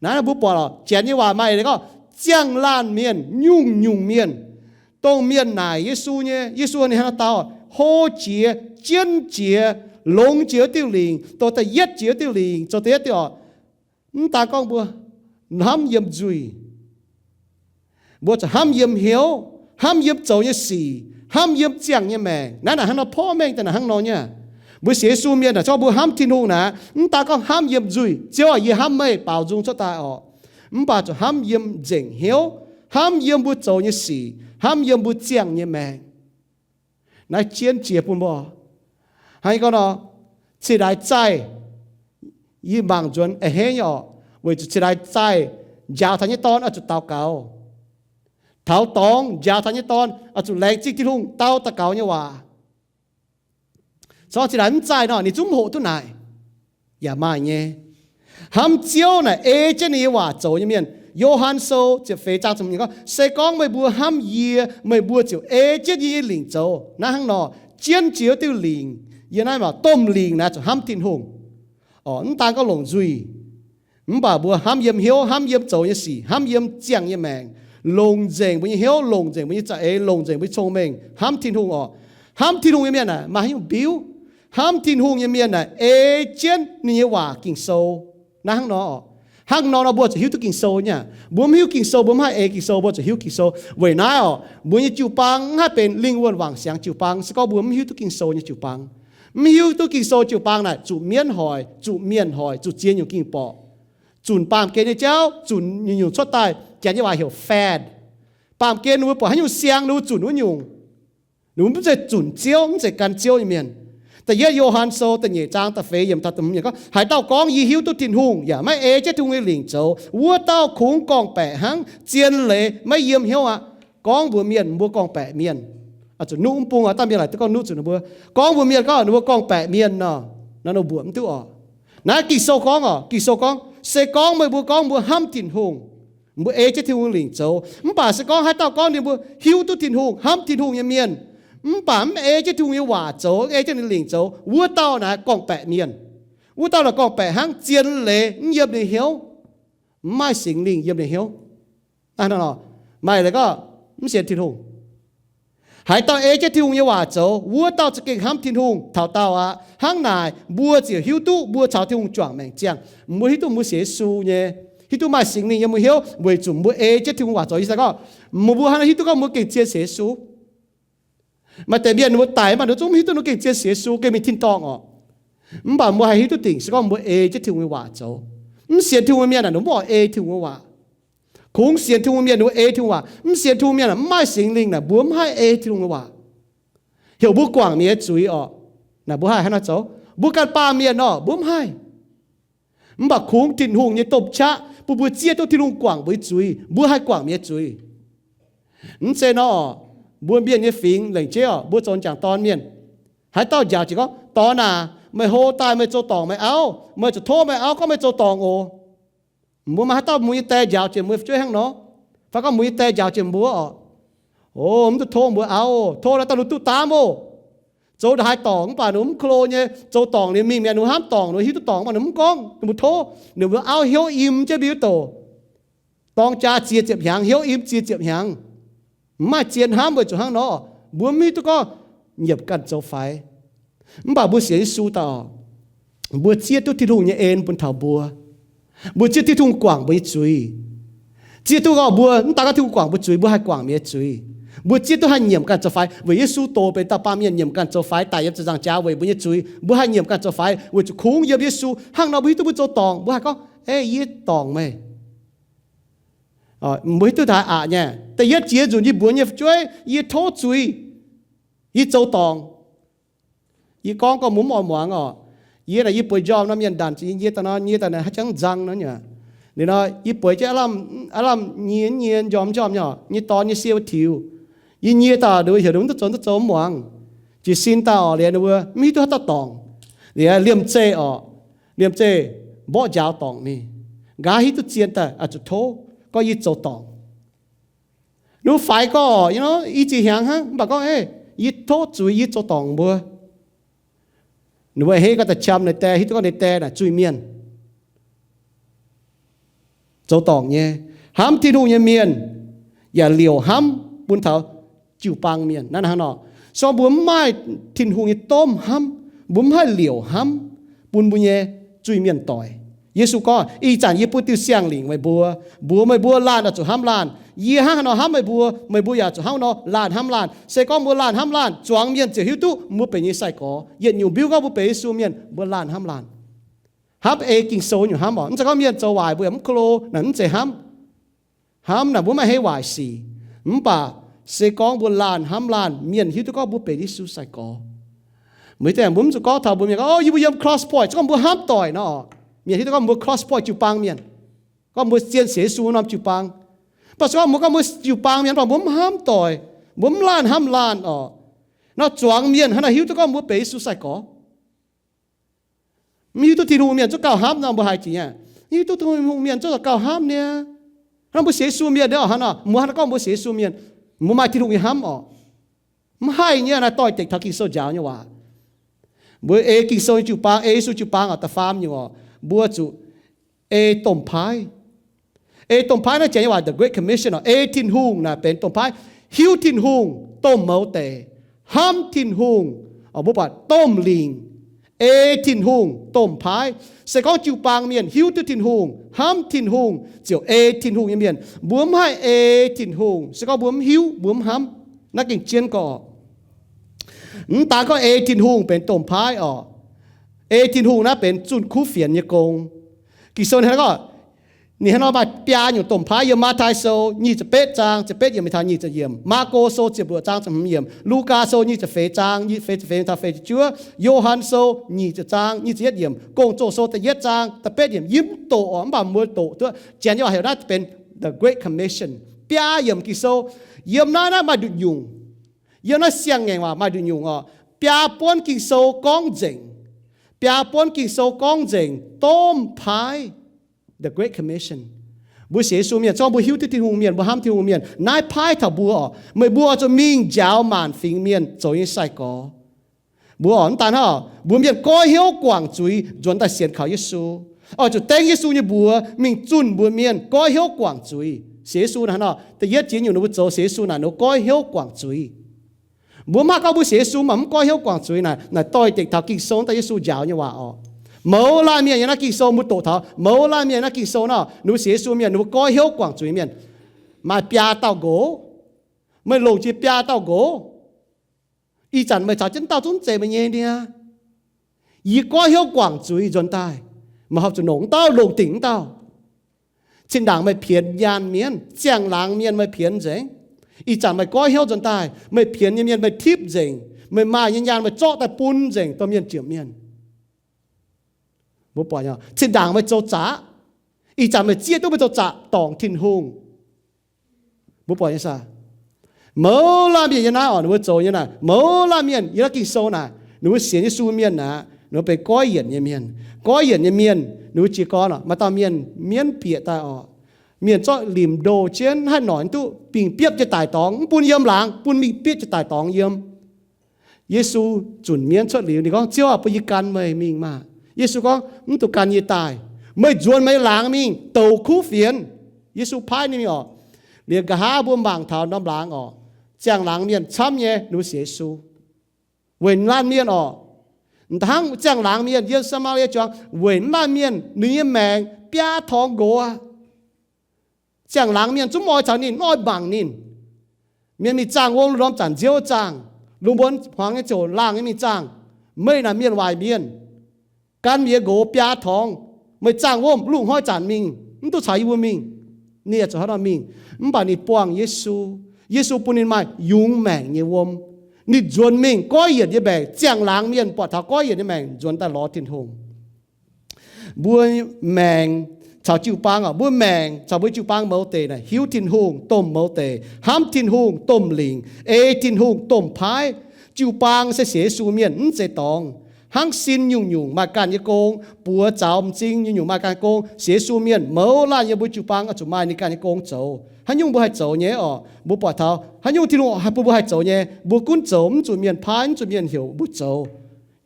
Naaiv mbuo buatc orqc, janx nyei waac maaih gorngv, ziangh laanh mienh, nyungc-nyungc mienh, dongh mienh naaic Yesu nyei, Yesu ninh hnangv nor dau, hlo jiex, jienv jiex, longx jiex wuov diuh lingc, dongh da'yietv jiex wuov diuh lingc, zoux da'yietv diuh orqc. Mv daan gorngv mbuo hnamv yiem nzuih, mbuo zuqc hnamv yiem hnyouv, hnamv yiem zoux nyei sic, hnamv yiem ziangh nyei maengc. Naaiv naaic hnangv nor, porv mengh daaih naaic hnangv nor nyei. Mbuo sienx Yesu mienh naaic, se gorngv mbuo hnamv Tin-Hungh naaic, mv daan gorngv hnamv yiem nzuih, Ziouv aac, yie hnamv meih, baaux nzung cuotv daaih orqc. Mv baac zuqc hnamv yiem nzengc hnyouv, hnamv yiem mbuo zoux nyei sic, hnamv yiem mbuo ziangh nyei maengc. Naaiv jienv jiex bun mbuo. Hnangv gorngv nor, cingx daaih zaih, yie mangc nzuonx a'hneiv nyei orqc, weic zuqc cingx daaih zaih njaaux taux nyei dorn oix zuqc daux gaux. Taux dorngx njaaux taux nyei dorn oix zuqc laengz zingh Tin-Hungh dau daux gaux nyei waac. Se gorngv cingx daaih mv zaih nor, ninh zungv mv hoqc duqv naaic. Yaac maaih nyei. Hnamv Ziouv naaic ei jienv ninh nyei waac zoux nyei mienh. Yo^han Sou ziepc feix zaang ziepc hmz gorngv, se gorngv meih mbuo hnamv yie, meih mbuo ziouc ei jienv yie nyei lingc zoux. Naaiv hnangv nor, jienv jiex wuov diuh lingc, yie naaiv maaih domh lingc naaic zuqc hnamv Tin-Hungh. Orqc, mv daan gorngv longc nzuih, mv baac mbuo hnamv yiem hnyouv, hnamv yiem zoux nyei sic, hnamv yiem ziangh nyei maengc, longc nzengc mbuo nyei hnyouv, longc nzengc mbuo nyei za'eix, longc nzengc mbuo nyei cong-mengh hnamv Tin-Hungh orqc. Hnamv Tin-Hungh nyei mienh naaic maaih haaix nyungc biuv? Hnamv Tin-Hungh nyei mienh naaic ei jienv ninh nyei waac Ging-Sou. Naaiv hnangv nor orqc. Hnangv nor nor mbuo zuqc hiuv duqv Ging-Sou nyei. Mbuo mv hiuv Ging-Sou, mbuo mv haih ei Ging-Sou, mbuo zuqc hiuv Ging-Sou. Weic naaiv orqc, mbuo nyei jiu-baang mv haih benx lingh wuonh wangc siangx jiu-baang, se gorngv mbuo mv hiuv duqv Ging-Sou nyei jiu-baang. Mv hiuv duqv Ging-Sou jiu-baang naaic zuqc mienv hoic, zuqc mienh hoic, zuqc ziex nyungc ging-borqc. Zunc baamh gen nyei jauv, zunc nyungc-nyungc cuotv daaih, janx nyei waac heuc fad. Baamh gen ninh mbuo buatc haaix nyungc siang, ninh mbuo zunc wuov nyungc. Ninh mbuo mv zeiz zunc Ziouv, mv zeiz gan Ziouv nyei mienh. Da'yietv Yo^han Sou da'nyeic zaang da'feix yiemc taux da'hmz yiemc gorngv, haaix dauh gorngv, yie hiuv duqv Tin-Hungh, yaac maiv ei jienv Tin-Hungh nyei lingc zoux, wuov dauh kungx gorngv-baeqc hnangv zien leiz maiv yiem hnyouv aqv. Gorngv mbuox mienh mbuo gorngv-baeqc mienh. Oix zuqc nuqv mv bung aqv, dangh mienh laaic duqv gorngv nuqv zuqc ninh mbuo. Gorngv mbuox mienh gorngv ninh mbuo gorngv-baeqc mienh nor, naaiv ninh mbuoqc mv duqv orqc. Naaiv Ging-Sou gorngv orqc, Ging-Sou gorngv, se gorngv meih mbuo gorngv mbuo hnamv Tin-Hungh, mbuo ei jienv Tin-Hungh lingc zoux. Mv baac se gorngv haaix dauh gorngv ninh mbuo hiuv duqv Tin-Hungh, hnamv Tin-Hungh nyei mienh, mv baac mv ei jienv Tin-Hungh nyei waac zoux, ei jienv ninh lingc zoux, wuov dauh naaic gorngv-baeqc mienh. Wuov dauh naaic gorngv-baeqc hnangv, zien leiz mv yiem ninh hnyouv, mv maaih Singx Lingh yiem ninh hnyouv. Maaih leiz gorngv mv sienx Tin-Hungh. Haaix dauh ei jienv Tin-Hungh nyei waac zoux, wuov dauh za'gengh hnamv Tin-Hungh taux daauh aqv. Hnangv naaic mbuo ziouc hiuv duqv mbuo caux Tin-Hungh juangc maengc ziangh. Mbuo hiuv duqv mbuo sienx Yesu nyei, Hiuv duqv maaih Singx Lingh yiem mbuo hnyouv weic zuqc mbuo ei jienv Tin-Hungh waac zoux. Ih zanc gorngv, mbuo hnangv naaiv hiuv duqv gorngv mbuo gengh zien sienx Yesu. Maaih deix mienh ninh mbuo daic mv baac ninh zungv mv hiuv duqv ninh gengh zien sienx Yesu, gengh mingh tin dorngh oc. Mv baac mbuo haih hiuv duqv dingc se gorngv mbuo ei jienv Tin-Hungh nyei waac zoux. Mv sienx Tin-Hungh mienh naaic, ninh mbuo mv oix ei Tin-Hungh nyei waac. Kungx sienx Tin-Hungh mienh ninh mbuo ei Tin-Hungh waac. Mv sienx Tin-Hungh mienh naaic, mv maaih Singx Lingh naaic, mbuo mv haih ei Tin-Hungh nyei waac. Heuc mbuo guangc mi'aqv zuiz oc. Naaic mbuo haih hnangv naaiv zoux. Mbuo ganh baamh mienh oc, mbuo mv haih. Mv baac kungx Tin-Hungh nyei domh qaqv bun mbuo zieqv duqv Tin-Hungh guangc mbuo nyei zuiz, mbuo haih guangc mi'aqv zuiz. Mv zeiz nor, mbuo mienh nyei fingx lengc jeiv oc, mbuo zoux m'jangc dorn mienh, haaix dauh njaaux jiex gorngv, Dorn aac, meih hlo daaih meih zoux dorngc meih auv, meih zuqc tov meih auv gorngv meih zoux dorngc oc. Mbuo maaih haaix dauh mbuo nyei die njaaux jiex mbuo fu'jueiv hnangv nor? Fai gorngv mbuo nyei die njaaux jiex mbuo oc, O, mv duqv tov mbuo auv, tov naaiv dauh ninh duqv daamv oc. Zoux ndongc haaix dorngc mv baac ninh mv ko nyei, zoux dorngc ninh mingh mi'aqv, ninh hnamv dorngc, ninh hiuv duqv dorngc mv baac ninh mv gorngv, ninh mbuo tov, ninh mbuo auv hnyouv im jienv mbiuv doc. Dorng jaa ziex ziepc hnyangx, hnyouv im ziex ziepc hnyangx. Mv maaih zien hnamv weic zuqc hnangv nor, mbuo mv hiuv duqv gorngv nyiemc ganh zoux faix. Mv baac mbuo sienx Yesu daaih oc, mbuo zieqv duqv Tin-Hungh nyei en bun taux mbuo. Mbuo zieqv duqv Tin-Hungh guangc mbuo nyei zuiz. Zieqv duqv gorngv mbuo mv daan gorngv Tin-Hungh guangc mbuo zuiz, mbuo haih guangc mienh nyei zuiz. Mbuo zieqv duqv haih nyiemc ganh zoux faix weic Yesu dox benx dauh baamh mienh nyiemc ganh zoux faix daic yiem ziepc nzaangc jaax weic mbuo nyei zuiz. Mbuo haih nyiemc ganh zoux faix weic zuqc kungx yiem Yesu. Hnangv nor mbuo hiuv duqv mbuo zoux dorngc, mbuo haih gorngv, Ei, yie dorngc meih. Mbuo hiuv duqv taux aqc nyei. Da'yietv jiex nzunc yie mbuox nyei fu'jueiv, yie tov zuiz, yie zoux dorngc. Yie gorngv gorngv mbuo mv oix muangx oc. Yie naaic yie bueix njormh nor mienh ndanc zuqc yie nyie daaih nor, nyie daaih naaic haaix jangv nzang nor nyei. Ninh nor yie bueix jienv aav lamh, aav lamh nyie nyie njormh njormh nyei oc, nyei dorn nyei sie wuov tiux. Yie nyie daaih ninh mbuo heuc ninh mv duqv zoux, mv duqv zoux mv muangx. Jiez sin daaih oc, liuz ninh mbuo mv hiuv duqv haaix dauh dorngc. Liuz liemh zeih oc, liemh zeih mborqv njaaux dorngc ninh. Nqa'haav hiuv duqv zien daaih zuqc tov gorngv yie zoux dorngc. Ninh mbuo faix gorngv, you know, i ziex hnyangx hnangv, mv baac gorngv, Ei, yie tov zuiz, yie zoux dorngc mbuo. Ninh mbuo hei gorngv da'qam ninh die, hiuv duqv gorngv ninh die naaic zuiz-mienh, zoux dorngc nyei, hnamv Tin-Hungh nyei mienh, yaac liouc hnamv bun taux jiu-baang mienh. Naaiv hnangv nor, se gorngv mbuo mv maaih Tin-Hungh nyei domh hnamv, mbuo mv haih liouc hnamv bun mbuo nyei zuiz-mienh doic. Yesu gorngv, Ih zanc yie bun diuh siang-lingc meih mbuo, mbuox meih mbuo laanh oix zuqc hnamv laanh. Yie hnangv haaix nor hnamv meih mbuo, meih mbuo yaac zuqc hnangv nor laanh hnamv laanh. Se gorngv mbuo laanh hnamv laanh, zuangx mienh ziouc hiuv duqv mbuo benx nyei sai-gorx. Yietc nyungc mbiuv gorngv mbuo benx Yesu mienh, mbuo laanh hnamv laanh. Hnamv ei Ging-Sou nyungc hnamv oc. Mv zeiz gorngv mienh zoux waaic mbuo yaac mv ko lo naaic, mv zeiz hnamv. Hnamv naaic mbuo maiv heiv waaic sic, mv baac se gorngv mbuo laanh hnamv laanh, mienh hiuv duqv gorngv mbuo benx Yesu sai-gorx. Mbuo mv zuqc gorngv taux mbuo mienh gorngv, O, yie mbuo yiem Cross Point, se gorngv mbuo hnamv doic nor, mienh hiuv duqv gorngv mbuo Cross Point jiu-baang mienh, gorngv mbuo zien sienx Yesu norm jiu-baang. Mv baac se gorngv mbuo gorngv mbuo jiu-baang mienh, mv baac mbuo mv hnamv doic, mbuo mv laanh hnamv laanh oc, nor zuangx mienh hnangv naaic hiuv duqv gorngv mbuo benx Yesu sai-gorx. Mv hiuv duqv Tin-Hungh mienh zungv gauh hnamv nor, mbuo haiz jiex nyei. Mv hiuv duqv Tin-Hungh mienh zungv gauh hnamv niaa. Hnangv mbuo sienx Yesu mienh nor, hnangv nor, mbuo hnangv naaiv gorngv mbuo sienx Yesu mienh, mbuo maaih Tin-Hungh nyei hnamv oc. Mv haih nyei, naaiv doix-dekc taux Ging-Sou njaaux nyei waac. Mbuo ei Ging-Sou nyei jiu-baang, ei Yesu jiu-baang oc, da'faam nyungc oc, mbuo zuqc ei domh paaiv. Ei domh paaiv naaiv janx nyei waac the Great Commission oc. Ei Tin-Hungh naaic benx domh paaiv. Hiuv Tin-Hungh domh mouz deic, hnamv Tin-Hungh, mbuo buatc domh lingc. Ei Tin-Hungh domh paaiv. Se gorngv jiu-baang mienh hiuv duqv Tin-Hungh, hnamv Tin-Hungh, ziouc ei Tin-Hungh nyei mienh. Mbuo mv haih ei Tin-Hungh se gorngv mbuo mv hiuv, mbuo mv hnamv. Naaiv gengh jienv gorx. Mv daan gorngv ei Tin-Hungh benx domh paaiv oc. Ei Tin-Hungh naaiv benx zunh kuv fienx nyei gong. Ging-Sou ninh hnangv gorngv, ninh hnangv nor maaih biaa nyungc domh paaiv yiem Matv^taai Sou nyic ziepc betv zaang ziepc betv yiemc mingh taux nyic ziepc yiemc, Maako Sou ziepc luoqc zaang ziepc hmz yiemc, Lugaa Sou nyic ziepc feix zaang nyic ziepc feix mingh taux feix ziepc juov, Yo^han Sou nyic ziepc zaang nyic ziepc yietv yiemc, Gong-Zoh Sou da'yietv zaang da'betv yiemc. Yie mv doqc oc, mv baac mbuo doqc duqv. Janx nyei waac heuc naaiv benx the Great Commission, biaa yiemc Ging-Sou. Yiem naaiv naaiv maaih nduqc nyungc. Yiem naaiv siang-ngaengc waac maaih nduqc nyungc oc. Biaa buonv Ging-Sou gorngv nzengc. Biaa buonv Ging-Sou gorngv nzengc domh paaiv, the Great Commission. Mbuo sienx Yesu mienh, se gorngv mbuo hiuv duqv Tin-Hungh mienh, mbuo hnamv Tin-Hungh mienh, naaiv paaiv taux mbuo oc, meih mbuo oix zuqc mingh njaaux maanc fingx mienh zoux nyei sai-gorx. Mbuo oix mv daan hnangv, mbuo mienh goiv hnyouv guangc zuiz nzuonx daaih sienx kaux Yesu. Oix zuqc dengv Yesu nyei mbuox mingh zunh mbuox mienh goiv hnyouv guangc zuiz. Sienx Yesu naaic hnangv nor, da'yietv jiex nyungc ninh mbuo zoux sienx Yesu naaic, ninh mbuo goiv hnyouv guangc zuiz. Mbuo mv haih gorngv mbuo sienx Yesu mv baac mv goiv hnyouv guangc zuiz naaic, naaic doix-dekc taux Ging-Sou daaih Yesu njaaux nyei waac oc. Mouz laanh mienh yiem naaiv Ging-Sou, mbuo doqc taux mouz laanh mienh naaiv Ging-Sou nor, ninh mbuo sienx Yesu mienh, ninh mbuo goiv hnyouv guangc zuiz mienh, maaih biaa dauh nqox. Meih longc jiex biaa dauh nqox. Ih zanc meih caux jienv dauh zungv zeiz meih nyei niaa. Yie goiv hnyouv guangc zuiz nzuonx daaih, meih horpc zuqc longc wuov dauh, longc dingc wuov dauh. Zinh ndaangc meih pienx nyaanh mienh, ziangh laangz mienh meih pienx nzengc. Ih zanc meih goiv hnyouv nzuonx daaih, meih pienx nyei mienh meih tipv nzengc, meih maaih nyei nyaanh meih zorqv daaih bun nzengc domh mienh ziepc mienh. Mbuo buatc, zinh ndaangc meih zoux zaqc, ih zanc meih zieqv duqv meih zoux zaqc dorngc Tin-Hungh. Mbuo buatc nyei saah? Mouz laanh mienh yiem naaiv oc, ninh mbuo zoux nyei naaic, mouz laanh mienh yiem naaiv Ging-Sou naaic, ninh mbuo sienx Yesu mienh naaic, ninh mbuo benx goiv yienc nyei mienh. Goiv yienc nyei mienh, ninh mbuo jiez gorn oc, maaih dauh mienh mienv bieqc daaih oc, mienh zorqv limc ndo jienv haih noic duqv bingh biopv jiex daic dorngx, mv bun yiem laangz, bun mingh biopv jiex daic dorngx yiem. Yesu zunc mienv cuotv liuz, ninh gorngv, Ziouv aah, bun yie gan meih mingh maah! Yesu gorngv, Mv dungx gan yie daaih. Meih nzuonx meih laangz mingh douc kuv fienx. Yesu paaiv ninh mingh oc. Liuz nqa'haav mbuo mangc taux norm laangz oc, ziangh laangz mienh camv nyei ninh mbuo sienx Yesu. Weic laanh mienh oc, hnangv ziangh laangz mienh yiem Saa^maa^lie Juangc, weic laanh mienh ninh nyei maengc biaa torngx nqox aqv. Ziangh laangz mienh zungv mv oix caux ninh, mv oix mangc ninh. Mienh mingh zaangh wuom, lungh ndorm zanc nziouv zaangh, lungh muonz hmuangx nyei ziouc laangh nyei mingh zaangh. Meih naaic mienh waaic mienh, gan meih nyei nqox biaa torngx, meih zaangh wuom lungh hnoi zanc mingh, mv duqv caux yie mbuo mingh. Ninh yaac zuqc hnangv nor mingh. Mv baac ninh buangh Yesu. Yesu bun ninh maaih yungz maengc nyei wuom. Ninh nzuonx mingh goiv yienc nyei maengc, ziangh laangz mienh buatc taux goiv yienc nyei maengc nzuonx daaih lorz Tin-Hungh. Mbuo maengc caux jiu-baang oc, mbuo maengc caux mbuo jiu-baang mouz deic naaic hiuv Tin-Hungh domh mouz deic, hnamv Tin-Hungh domh lingc, ei Tin-Hungh domh paaiv. Jiu-baang se sienx Yesu mienh mv zeiz dorngx. Hnangv sin nyungc-nyungc maaih ganh nyei gong, buoz zaux m'zing nyungc-nyungc maaih ganh nyei gong. Sienx Yesu mienh mouz laanh yiem mbuo jiu-baang oix zuqc maaih ninh ganh nyei gong zoux. Haaix nyungc mbuo haih zoux nyei oc, mbuo buatc taux haaix nyungc Tin-Hungh bun mbuo haih zoux nyei, mbuo gunv zoux, mv zuqc mienh paaiv, mv zuqc mienh heuc mbuo zoux.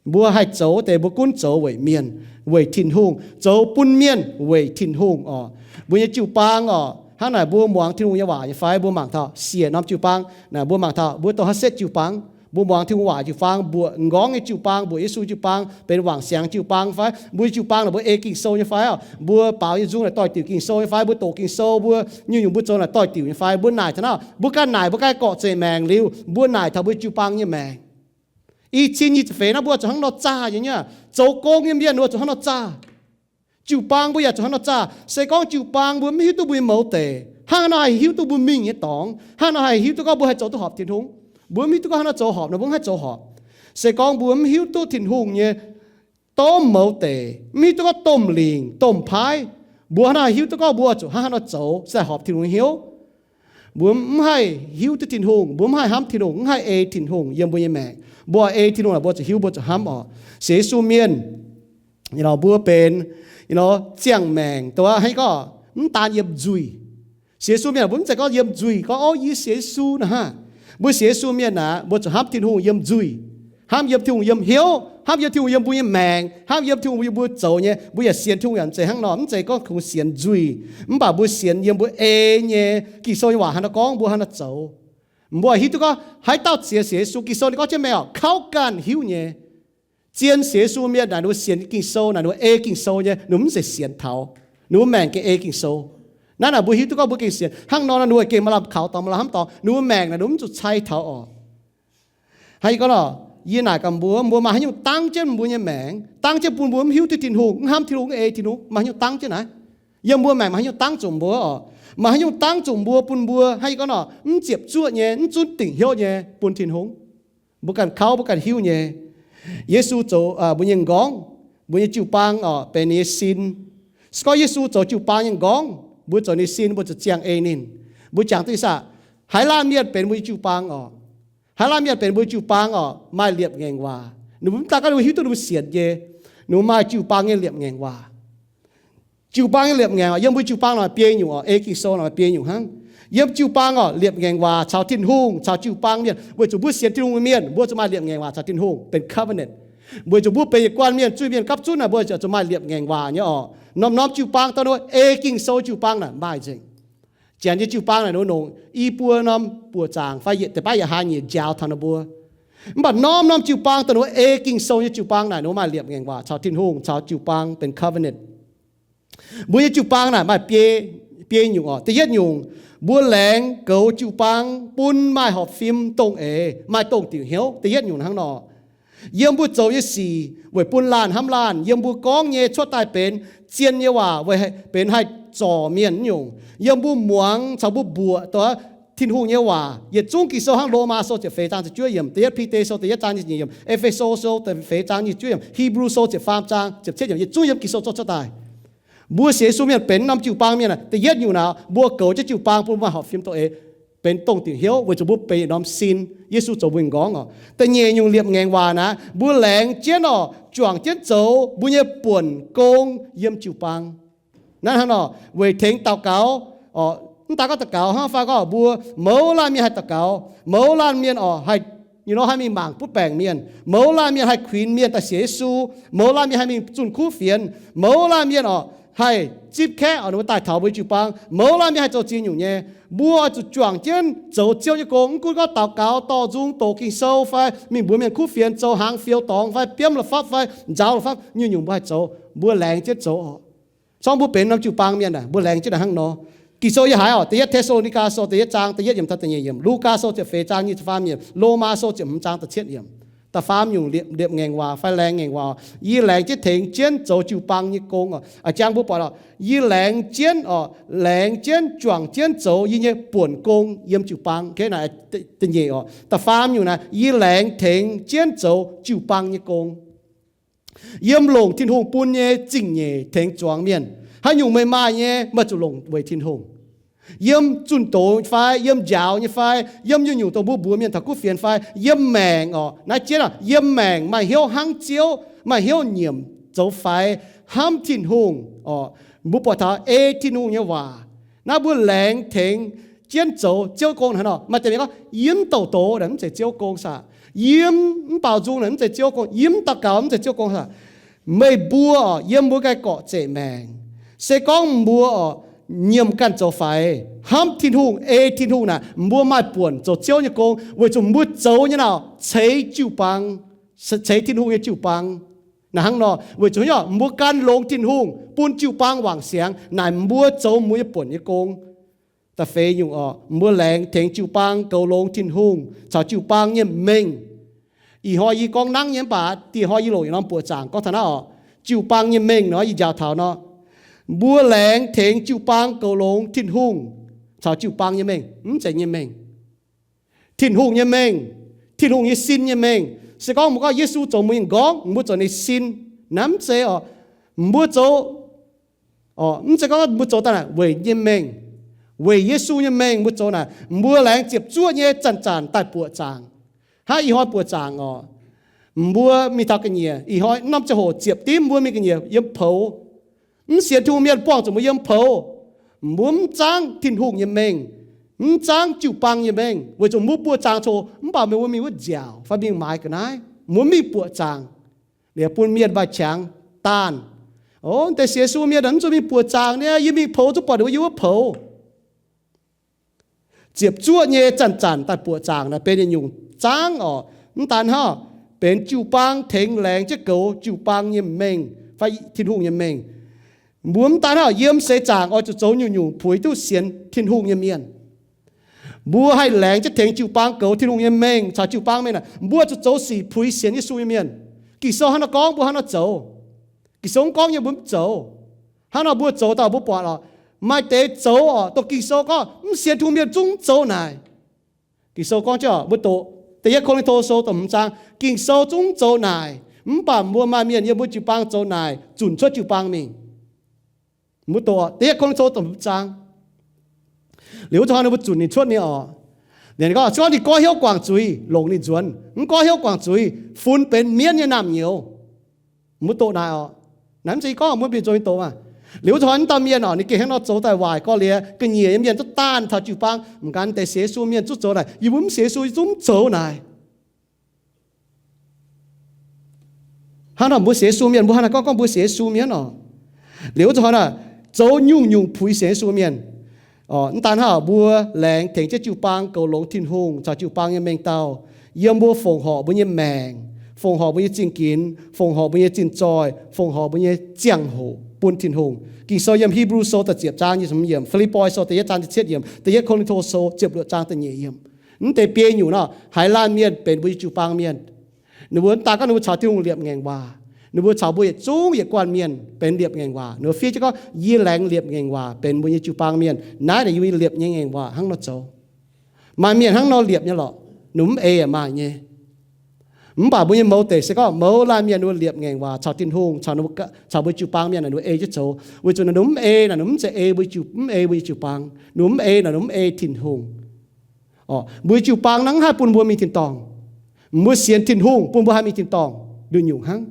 Mbuo haih zoux deix mbuo gunv zoux weic mienh, weic Tin-Hungh, zoux bun mienh weic Tin-Hungh oc. Mbuo nyei jiu-baang oc, hnangv naaic mbuo muangx Tin-Hungh nyei waac nyei fai? Mbuo mangc taux siec norm jiu-baang naaic, mbuo mangc taux mbuo dongh haaix setv jiu-baang. Mbuo muangx Tin-Hungh waac jiu-baang, mbuoqc m'nqorngv nyei jiu-baang, mbuoqc Yesu jiu-baang, benx wangc siangx jiu-baang fai? Mbuo nyei jiu-baang naaic mbuo ei Ging-Sou nyei fai oc? Mbuo baaux nyei nzung naaic doix-diuc Ging-Sou nyei fai? Mbuo doqc Ging-Sou, mbuo nyungc-nyungc mbuo zoux naaic doix-diuc nyei fai? Mbuo naaic taux naaiv, mbuo ganh naaic mbuo ganh gorqv-zeiv maengc liuz, mbuo naaic taux mbuo jiu-baang nyei maengc. I cin nyic ziepc feix naaiv mbuo zuqc hnangv nor zaah nyei, zoux gong nyei mienh mbuo zuqc hnangv nor zaah. Jiu-baang mbuo yaac zuqc hnangv nor zaah. Se gorngv jiu-baang mbuo mv hiuv duqv mbuo nyei mouz deic, hnangv haaix nor haih hiuv duqv mbuo mingh nyei dorngx? Hnangv haaix nor haih hiuv duqv gorngv mbuo haih zoux duqv horpc Tin-Hungh? Mbuo mv hiuv duqv gorngv hnangv nor zoux horpc nor mbuo mv haih zoux horpc. Se gorngv mbuo mv hiuv duqv Tin-Hungh nyei domh mouz deic, mv hiuv duqv gorngv domh lingc domh paaiv, mbuo hnangv haaix hiuv duqv gorngv mbuo zuqc hnangv haaix nor zoux se haih horpc Tin-Hungh hnyouv? Mbuo mv haih hiuv duqv Tin-Hungh, mbuo mv haih hnamv Tin-Hungh, mv haih ei Tin-Hungh yiem mbuo nyei maengc. Mbuo ei Tin-Hungh naaic mbuo zuqc hiuv, mbuo zuqc hnamv oc. Sienx Yesu mienh, mbuo benx ziangh maengc, dongh hnangv gorngv mv daan yiem nzuih. Sienx Yesu mienh mbuo mv zeiz gorngv yiem nzuih gorngv, Ov, yie sienx Yesu naaic hnangv. Mbuo sienx Yesu mienh naaic mbuo zuqc hnamv Tin-Hungh yiem nzuih, hnamv yiem Tin-Hungh yiem hnyouv, hnamv yiem Tin-Hungh yiem mbuo nyei maengc, hnamv yiem Tin-Hungh yiem mbuo zoux nyei. Mbuo yaac sienx Tin-Hungh yaac mv zeiz hnangv nor, mv zeiz gorngv kungx sienx nzuih, mv baac mbuo sienx yiem mbuo ei nyei. Ging-Sou nyei waac hnangv nor gorngv, mbuo hnangv nor zoux. Mbuo hiuv duqv gorngv haaix dauh sienx Yesu, Ging-Sou ninh gorngv jienv mengh oc, kauv ganh hiuv nyei. Zien sienx Yesu mienh naaic ninh mbuo sienx Ging-Sou naaic ninh mbuo ei Ging-Sou nyei, ninh mbuo mv zeiz sienx taux. Ninh mbuo maengc gengh ei Ging-Sou. Naaiv naaic mbuo hiuv duqv gorngv mbuo gengh sienx hnangv nor, ninh mbuo gengh maaih lamh kaux dorngx, maaih lamh hnamv dorngx, ninh mbuo maengc naaic ninh mbuo mv zuqc cai taux oc. Hnangv yie gorngv nor, yie naaic gaax mbuo, mbuo maaih haaix nyungc dangv jienv mbuo nyei maengc, dangv jienv bun mbuo mv hiuv duqv Tin-Hungh, mv hnamv Tin-Hungh, mv ei Tin-Hungh, maaih haaix nyungc dangv jienv naaiv? Yiem mbuo maengc maaih haaix nyungc dangv zuqc mbuo oc? Maaih haaix nyungc dangv zuqc mbuo bun mbuo hnangv yie gorngv nor, mv ziepc zuoqv nyei, mv zunv dingc hnyouv nyei bun Tin-Hungh? Mbuo ganh kauv, mbuo ganh hiuv nyei. Yesu zoux mbuo nyei m'nqorngv, mbuo nyei jiu-baang oc, benx ninh nyei sin. Se gorngv Yesu zoux jiu-baang nyei m'nqorngv, mbuo zoux ninh sin, mbuo zuqc ziangh ei ninh. Mbuo jangx duqv ih saah? Haaix laanh mienh benx mbuo nyei jiu-baang oc? Haaix laanh mienh benx mbuo nyei jiu-baang oc? Maaih liepc ngaengc waac. Ninh mbuo mv daan gorngv ninh mbuo hiuv duqv ninh mbuo sienx nyei, ninh mbuo maaih jiu-baang nyei liepc ngaengc waac. Jiu-baang nyei liepc ngaengc oc, yiem mbuo jiu-baang naaic biei nyungc oc, ei Ging-Sou naaic biei nyungc hnangv. Yiem jiu-baang oc, liepc ngaengc waac caux Tin-Hungh, caux jiu-baang mienh, weic zuqc mbuo sienx Tin-Hungh nyei mienh, mbuo zuqc maaih liepc ngaengc waac caux Tin-Hungh, benx covenant. Weic zuqc mbuo benx yietc guanh mienh, zuiz-mienh gapv zunv naaic, mbuo zuqc maaih liepc ngaengc waac nyei oc. Norm-norm jiu-baang dongh ninh mbuo ei Ging-Sou jiu-baang naaic maaih nzengc. Janx nyei jiu-baang naaic ninh mbuo longc i buo norm buoqc zaangc fai yietc deix baav yietc hlaax nyeic njaaux taux ninh mbuo. Mv baac norm-norm jiu-baang dongh ninh mbuo ei Ging-Sou nyei jiu-baang naaic, ninh mbuo maaih liepc ngaengc waac caux Tin-Hungh, caux jiu-baang benx covenant. Mbuo nyei jiu-baang naaic maaih biei, biei nyungc oc. Da'yietv nyungc, mbuo laengz goux jiu-baang bun maaih horpc fim dongh eix, maaih dongh diuc hnyouv. Da'yietv nyungc hnangv nor, yiem mbuo zoux nyei sic weic bun laanh hnamv laanh, yiem mbuo gorngv nyei cuotv daaih benx zien nyei waac weic benx haih zorc mienh nyungc, yiem mbuo muangx caux mbuo mbuoqc doix Tin-Hungh nyei waac. Yietc zungv Ging-Sou hnangv Lomaa Sou ziepc feix zaang ziepc juov yiemc, Da'yietv Bide Sou da'yietv zaang nyic ziepc nyeic yiemc, E^fe^so Sou da'feix zaang nyic ziepc juov yiemc, Hipv^lu Sou ziepc faam zaang ziepc cietv yiemc, yietc zungv yiem Ging-Sou zoux cuotv daaih. Mbuo sienx Yesu mienh benx norm jiu-baang mienh aac, da'yietv nyungc naaic, mbuo goux jienv jiu-baang bun maaih horpc fim dongh eix, benx dongh diuc hnyouv weic zuqc mbuo benx yietc norm sin. Yesu zoux mbuo nyei nqorngv oc. Da'nyeic nyungc liepc ngaengc waac naaic, mbuo laengz jienv oc, juangc jienv zoux mbuo nyei buonc gong yiem jiu-baang. Naaiv hnangv nor, weic tengx daux gaux, mv daaih gorngv daux gaux hnangv fai gorngv mbuo mouz laanh mienh haih daux gaux, mouz laanh mienh oc haih, you know, haih mingh mangc butv baengc mienh, mouz laanh mienh haih kuinx mienh daaih sienx Yesu, mouz laanh mienh haih mingh zunh kuv fienx, mouz laanh mienh oc haih zipv kaeqv oc, ninh mbuo daaih taux mbuo jiu-baang, mouz laanh mienh haih zoux ziex nyungc nyei. Mbuo oix zuqc juangc jienv zoux Ziouv nyei gong, mv gunv gorngv daux gaux, dorh nzung, doqc Ging-Sou fai mingh mbuox mienh kuv fienx, zoux hnaangx fioux dorngx fai biomv la'fapv fai nzaaux la'fapv, nyungc-nyungc mbuo haih zoux. Mbuo laengz jienv zoux oc. Zorngv mbuo benx norm jiu-baang mienh aah, mbuo laengz jienv naaiv hnangv nor. Ging-Sou yie haiz oc, da'yietv Te^saa^lo^ni^gaa Sou da'yietv zaang da'yietv yiemc taux da'nyeic yiemc, Lugaa Sou ziepc feix zaang nyic ziepc faam yiemc, Lomaa Sou ziepc hmz zaang da'cietv yiemc. Da'faam nyungc liepc ngaengc waac fai laengz ngaengc waac, yie laengz jienv tengx jienv zoux jiu-baang nyei gong oc. A'jang mbuo buatc oc, yie laengz jienv oc, laengz jienv juangc jienv zoux yie nyei buonc gong yiem jiu-baang. Naaiv da'nyeic oc. Da'faam nyungc naaiv, yie laengz tengx jienv zoux jiu-baang nyei gong. Yiem longc Tin-Hungh bun nyei zingh nyeic tengx zuangx mienh. Haaix nyungc meih maaih nyei, meih zuqc longc weic Tin-Hungh. Yiem zunh doz fai, yiem njaaux nyei fai, yiem nyungc-nyungc dongh mbuo mbuox mienh taux kuv fienx fai, yiem maengc oc, naaiv jienv oc, yiem maengc maaih hnyouv hnangv Ziouv, maaih hnyouv nyiemc zoux faix hnamv Tin-Hungh oc. Mbuo buatc taux ei Tin-Hungh nyei waac. Naaiv mbuo laengz tengx jienv zoux Ziouv gong hnangv nor. Maaih deix mienh gorngv, yie mv douc doz naaic mv zeiz Ziouv gong saah? Yie mv baaux nzung naaic mv zeiz Ziouv gong, yie mv daux gaux mv zeiz Ziouv gong saah? Meih mbuo oc, yiem mbuo ganh gorqv-zeqc maengc, se gorngv mbuo oc, nyiemc ganh zoux faix hnamv Tin-Hungh, ei Tin-Hungh naaic, mbuo maaih buonc zoux Ziouv nyei gong, weic zuqc mbuo zoux nyei naaic ceix jiu-baang, ceix Tin-Hungh nyei jiu-baang. Naaiv hnangv nor, weic zuqc mbuo gan longx Tin-Hungh bun jiu-baang wangc siangx, naaic mbuo zoux mbuo nyei buonc nyei gong. Da'feix nyungc oc, mbuo laengz tengx jiu-baang goux longx Tin-Hungh caux jiu-baang nyei mengh. Ih hnoi yie gorngv nangv nyei mv baac dieh hnoi yie longc yietc norm buoqc zaangc gorngv taux naaiv oc. Jiu-baang nyei mengh nor yie njaaux taux nor, mbuo laengz tengx jiu-baang goux longx Tin-Hungh caux jiu-baang nyei mengh. Mv zeiz nyei mengh, Tin-Hungh nyei mengh, Tin-Hungh nyei sin nyei mengh. Se gorngv mbuo gorngv Yesu zoux mbuo nyei nqorngv, mbuo zoux ninh sin, naaiv mv zeiz oc. Mbuo zoux, mv zeiz gorngv mbuo zoux daaih naaic weic nyei mengh, weic Yesu nyei mengh mbuo zoux naaic. Mbuo laengz ziepc zuoqv nyei zanc-zanc daaih buoqc zaangc. Hnangv ih hnoi buoqc zaangc oc, mbuo mingh taux ga'nyiec, ih hnoi norm ziangh hoc ziepc dimv mbuo mingh ga'nyiec yiem poux. Mv sienx Tin-Hungh mienh buangh zuqc mbuo yiem poux. Mbuo mv zaangv Tin-Hungh nyei mengh, mv zaangv jiu-baang nyei mengh, weic zuqc mbuo buoqc zaangc coc mv baac mbuo mingh wuov nziaauc fai mingh maaiz ga'naaiv, mbuo mv mingh buoqc zaangc. Liuz bun mienh maaih qangx daanh, O, deix sienx Yesu mienh mv zuqc mingh buoqc zaangc niaa, yie mingh poux zungv buatc ninh mbuo yiem wuov poux. Ziepc zuoqv nyei zanc-zanc daaih buoqc zaangc naaic benx yietc nyungc zaangv oc. Mv daan hnangv, benx jiu-baang tengx laengz jienv goux jiu-baang nyei mengh fai Tin-Hungh nyei mengh. Mbuo mv daan hnangv yiem seix zaangc oix zuqc zoux nyungc-nyungc puix duqv sienx Tin-Hungh nyei mienh. Mbuo haih laengz jienv tengx jiu-baang goux Tin-Hungh nyei mengh caux jiu-baang mengh naaic, mbuo zuqc zoux sic puix sienx Yesu nyei mienh. Ging-Sou hnangv nor gorngv, mbuo hnangv nor zoux. Ging-Sou mv gorngv nyei mbuo mv zoux. Hnangv nor mbuo zoux daaih mbuo buatc oc, maaih deix zoux oc, dongh Ging-Sou gorngv mv sienx Tin-Hungh mienh zungv mv zoux naaic. Ging-Sou gorngv jienv oc, mbuo doqc Da'yietv Ko^lin^to Sou da'hmz zaang, Ging-Sou zungv mv zoux naaic, mv baac mbuo maaih mienh yiem mbuo jiu-baang zoux naaic, zunc cuotv jiu-baang mingh. Mbuo doqc Da'yietv Ko^lin^to da'hmz zaang. Liuz wuov zanc hnoi ninh mbuo zunc ninh cuotv mingh oc. Ninh gorngv, se gorngv ninh goiv hnyouv guangc zuiz, longc ninh nzuonx. Mv goiv hnyouv guangc zuiz, funx benx mienv nyei naamh nyouz. Mbuo doqc naaic oc. Naaiv mv zeiz gorngv mbuo mienh zoux mingh doqc maah. Liuz wuov zanc hnoi wuov dauh mienh oc, ninh gengh hnangv nor zoux daaih waaic gorx-liex, ga'nyiec nyei mienh zungv daanh taux jiu-baang, m'gan deix sienx Yesu mienh zungv zoux naaic, yie mbuo mv sienx Yesu yie zungv mv zoux naaic. Hnangv nor mbuo sienx Yesu mienh, mbuo hnangv naaiv gorngv, gorngv mbuo sienx Yesu mienh oc. Liuz wuov zanc hnoi naaic, zoux nyungc-nyungc puix sienx Yesu mienh. Mv daan hnangv, mbuo laengz tengx jienv jiu-baang goux longx Tin-Hungh caux jiu-baang nyei mengh dauh. yiem mbuo fongc horc mbuo nyei maengc, fongc horc mbuo nyei zingh ginx, fongc horc mbuo nyei zinh zoih, fongc horc mbuo nyei ziangh hoc bun Tin-Hungh. Ging-Sou yiem Hipv^lu Sou da'ziepc zaang nyic ziepc hmz yiemc, Fi^lipv^poi Sou da'yietv zaang da'cietv yiemc, da'yietv Ko^lin^to Sou ziepc luoqc zaang da'nyeic yiemc. Mv deix biei nyungc nor, haaix laanh mienh benx mbuo nyei jiu-baang mienh. Ninh mbuo daaih gorngv ninh mbuo caux Tin-Hungh liepc ngaengc waac. Ninh mbuo caux mbuo yietc zungv yietc guanh mienh benx liepc ngaengc waac. Ninh mbuo fiev jienv gorngv, yie laengz liepc ngaengc waac benx mbuo nyei jiu-baang mienh. Naaiv naaic yie mbuo liepc nyei ngaengc waac hnangv nor zoux. Maaih mienh hnangv nor liepc nyei lorqc, ninh mbuo mv ei yaac maaih nyei. Mv baac mbuo nyei mouz deic se gorngv mouz laanh mienh ninh mbuo liepc ngaengc waac caux Tin-Hungh, caux ninh mbuo, caux mbuo jiu-baang mienh naaic ninh mbuo ei jienv zoux. Weic zuqc ninh mbuo mv ei naaic ninh mbuo mv zeiz ei mbuo, mv ei mbuo nyei jiu-baang. Ninh mbuo mv ei naaic ninh mbuo mv ei Tin-Hungh. Orqc, mbuo nyei jiu-baang naaiv mv haih bun mbuo mingh tin-dorngh. Mbuo sienx Tin-Hungh bun mbuo haih mingh tin-dorngh nduqc nyungc hnangv.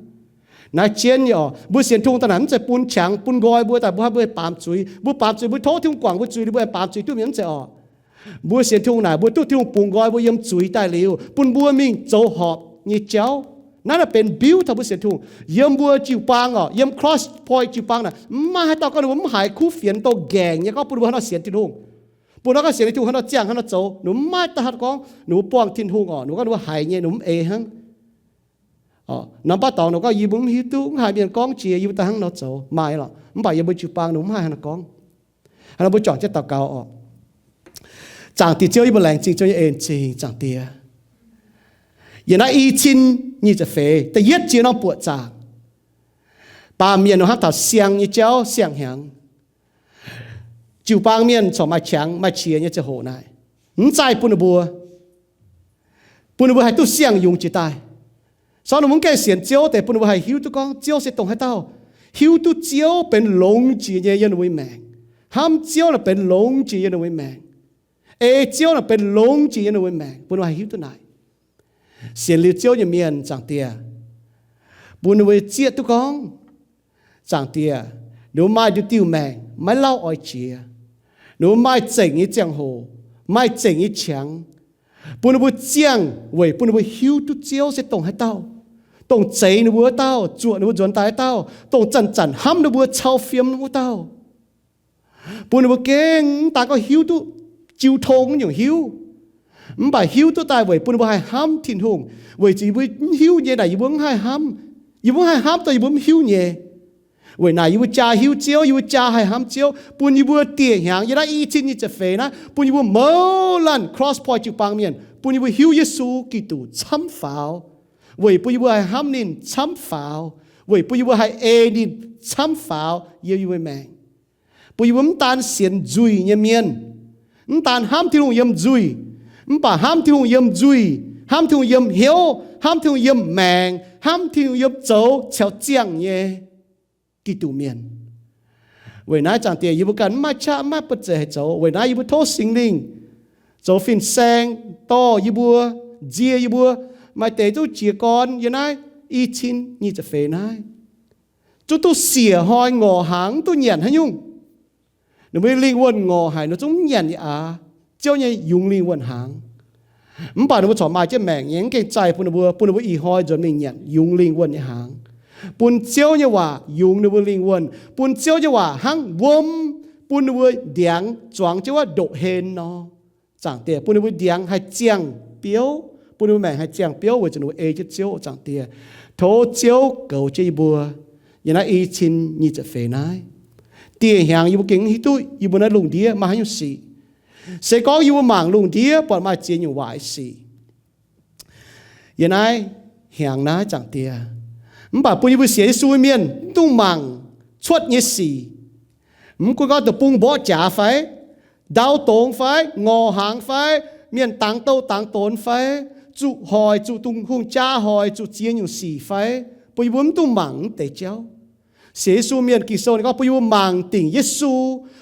Naaiv jienv nyei orqc, mbuo sienx Tin-Hungh daaih naaic mv zeiz bun qangx bun nqoi mbuo daaih mbuo haih mbuo baamz zuiz. Mbuo baamz zuiz mbuo tov Tin-Hungh guangc mbuo zuiz liuz mbuo aengx baamz zuiz duqv mienh mv zeiz orqc. Mbuo sienx Tin-Hungh naaic mbuo duqv Tin-Hungh bungx nqoi mbuo yiem zuiz daaih liuz bun mbuo mingh zoux horpc nyei jauv. Naaiv naaic benx biuv taux mbuo sienx Tin-Hungh. Yiem mbuo jiu-baang orqc, yiem Cross Point jiu-baang naaic mv maaih haaix dauh gorngv ninh mbuo mv haiz kuv fienx douh nqaengc nyei gorngv bun mbuo haaix nor sienx Tin-Hungh. Bun nor gorngv sienx Tin-Hungh haaix nor ziangh haaix nor zoux, ninh mbuo mv maaih dauh haaix gorngv ninh mbuo buangh Tin-Hungh orqc. Ninh mbuo gorngv ninh mbuo haiz nyei, ninh mbuo mv ei hnangv. Norm baav dorngx ninh gorngv, yie mbuo mv hiuv duqv, mv haiz mienh gorngv jiex, yie mbuo daaih hnangv nor zoux maaih lorqc. Mv baac yiem mbuo jiu-baang ninh mbuo mv haih haaix nor gorngv. Hnangv naaic mbuo juangc jienv daux gaux orqc. Zaangc Diex Ziouv, yie mbuo laengz zingh Ziouv nyei en-zingh, Zaangc Diex. Yiem naaiv i cin nyic ziepc feix da'yietv ziex norm buoqc zaangc, baamh mienh nor hnamv taux siang nyei jauv siang-hnyangx. Jiu-baang mienh corc maaih qangx maaih qiex nyei ziangh hoc naaic, mv zaih bun ninh mbuo, bun ninh mbuo haih duqv siang-yungz jiex daaih. Sortv ninh mbuo mv gaengh sienx Ziouv deix bun ninh mbuo haih hiuv duqv gorngv Ziouv se dongh haaix dauh. Hiuv duqv Ziouv benx longx jiex nyei yiem ninh mbuo nyei maengc. Hnamv Ziouv naaic benx longx jiex yiem ninh mbuo nyei maengc. Ei Ziouv naaic benx longx jiex yiem ninh mbuo nyei maengc, bun ninh mbuo haih hiuv duqv naaic. Sienx liuz Ziouv nyei mienh, Zaangc Diex, bun ninh mbuo zieqv duqv gorngv, Zaangc Diex, ninh mbuo maaih diuh diuh maengc maiv lauh oix jiex. Ninh mbuo maaih zengc nyei ziangh hoc, maaih zengc nyei qangx, bun ninh mbuo ziangh weic bun ninh mbuo hiuv duqv Ziouv se dongh haaix dauh, dongh zeix ninh mbuo wuov dauh, zuoqc ninh mbuo nzuonx daaih wuov dauh, dongh zanc-zanc hnamv ninh mbuo, cau fiem wuov dauh. Bun ninh mbuo gengh mv daan gorngv hiuv duqv jiu tong nyungc hiuv, mv baac hiuv duqv daaih weic bun ninh mbuo haih hnamv Tin-Hungh. Weic zuqc yie mbuo mv hiuv nyei naaic yie mbuo mv haih hnamv. Yie mbuo mv haih hnamv dongh yie mbuo mv hiuv nyei. Weic naaic yie mbuo jaa hiuv Ziouv, yie mbuo jaa haih hnamv Ziouv, bun yie mbuo dieh hnyangx yiem naaiv i cin nyic ziepc feix naaiv, bun yie mbuo mouz laanh Cross Point jiu-baang mienh, bun yie mbuo hiuv Yesu Giduc camv faaux, weic bun yie mbuo haih hnamv ninh camv faaux, weic bun yie mbuo haih ei ninh camv faaux yiem yie mbuo maengc. Bun yie mbuo mv daan sienx nzuih nyei mienh, mv daan hnamv Tin-Hungh yiem nzuih, mv baac hnamv Tin-Hungh yiem nzuih, hnamv Tin-Hungh yiem hnyouv, hnamv Tin-Hungh yiem maengc, hnamv Tin-Hungh yiem zoux caux ziangh nyei Giduc mienh. Weic naaiv Zaangc Diex, yie mbuo ganh mv maaih qaqv, mv maaih buonv zeic haih zoux. Weic naaiv yie mbuo tov Singx Lingh zoux fin-saeng dorh yie mbuo, nzie yie mbuo, maaih deix zungv jiez gorn yiem naaiv i cin nyic ziepc feix naaiv, zungv duqv siec hnoi ngorc hnaangx, mv duqv nyanc haaix nyungc. Ninh mbuo lingh wuonh ngorc haic, ninh zungv mv nyanc nyei aqv. Ziouv nyei yungz lingh wuonh hnaangx. Mv baac ninh mbuo corc maaih jienv maengc nyei, mv gengh zaih bun ninh mbuo, bun ninh mbuo ih hnoi nzuonx mingh nyanc yungz lingh wuonh nyei hnaangx, bun Ziouv nyei waac yungz ninh mbuo lingh wuonh, bun Ziouv nyei waac hnangv wuom, bun ninh mbuo ndiangx zuangx jienv wuov ndoqv-hlen nor. Zaangc Diex, bun ninh mbuo ndiangx haih ziangh biouv, bun ninh mbuo maengc haih ziangh biouv weic zuqc ninh mbuo ei jienv Ziouv. Zaangc Diex, tov Ziouv goux jienv yie mbuo yiem naaiv i cin nyic ziepc feix naaiv. Dieh hnyangx yie mbuo gengh mv hiuv duqv yie mbuo naaiv lungh ndiev maaih haaix nyungc sic. Se gorngv yie mbuo mangc lungh ndiev buatc maaih ziex nyungc waaic sic yiem naaiv hnyangx naaiv, Zaangc Diex, mv baac bun yie mbuo sienx Yesu mienh mv dungx mangc cuotv nyei sic. Mv gunv gorngv deic-bung mborqv jaax fai, ndau dongz fai, ngorc hnaangx fai, mienh dangx douh dangx donx fai, zuqc hoic, zuqc Tin-Hungh jaa hoic, zuqc ziex nyungc sic fai, bun yie mbuo mv dungx mangc mv deix jauv. Sienx Yesu mienh, Ging-Sou ninh gorngv bun yie mbuo mangc dingc Yesu,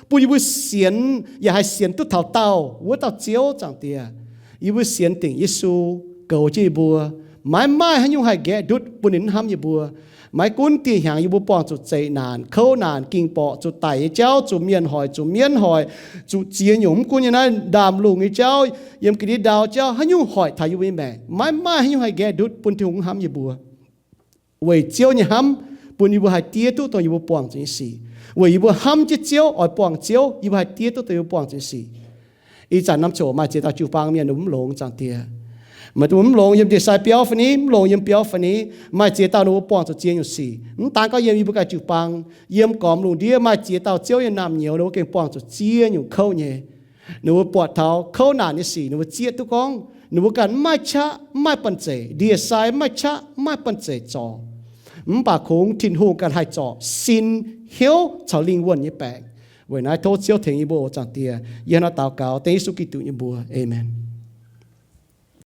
bun yie mbuo sienx yaac haih sienx duqv taux daauh wuov dauh Ziouv. Zaangc Diex, yie mbuo sienx dingc Yesu, goux jienv yie mbuo, maiv maaih haaix nyungc haih nqaeqv ndutv bun ninh mv hnamv yie mbuo. Maiv gunv dieh hnyangx yie mbuo buangh zuqc zeqc naanc, kouv naanc, ging borqc, zuqc daic nyei jauv, zuqc mienh hoic, zuqc mienv hoic, zuqc ziex nyungc, mv gunv yiem naaiv ndaamv-lungh nyei jauv, yiem ga'ndiev ndau jauv, haaix nyungc hoic taux yie mbuo nyei maengc, maiv maaih haaix nyungc haih nqaeqv ndutv bun Tin-Hungh mv hnamv yie mbuo. Weic Ziouv nyei hnamv bun yie mbuo haih diev duqv dongh yie mbuo buangh zuqc nyei sic. Weic yie mbuo hnamv jienv Ziouv, oix buangh Ziouv, yie mbuo haih diev duqv dongh yie mbuo buangh zuqc nyei sic. Ih zanc norm ziangh hoc maaih ziex dauh jiu-baang mienh mv longx, Zaangc Diex. Meih mv longx yiem ndie-sai biauv fai ni, mv longx yiem biauv fai ni, maaih ziex dauh ninh mbuo buangh zuqc ziex nyungc sic. Mv daan gorngv yiem yie mbuo ganh jiu-baang, yiem gormx lungh ndiev maaih ziex dauh Ziouv nyei naamh nyouz ninh mbuo gengh buangh zuqc ziex nyungc kouv nyei. Ninh mbuo buatc taux kouv naanc nyei sic, ninh mbuo zieqv duqv gorngv ninh mbuo ganh mv maaih qaqv, mv maaih banh zeic, ndie-sai mv maaih qaqv, mv maaih banh zeic zorc. Mv baac kungx Tin-Hungh ganh haih zorc sin, hnyouv caux lingh wuonh nyei baengc. Weic naaiv tov Ziouv tengx yie mbuo oc, Zaangc Diex. Yie hnangv naaiv daux gaux dengv Yesu Giduc nyei mbuox. Aamen.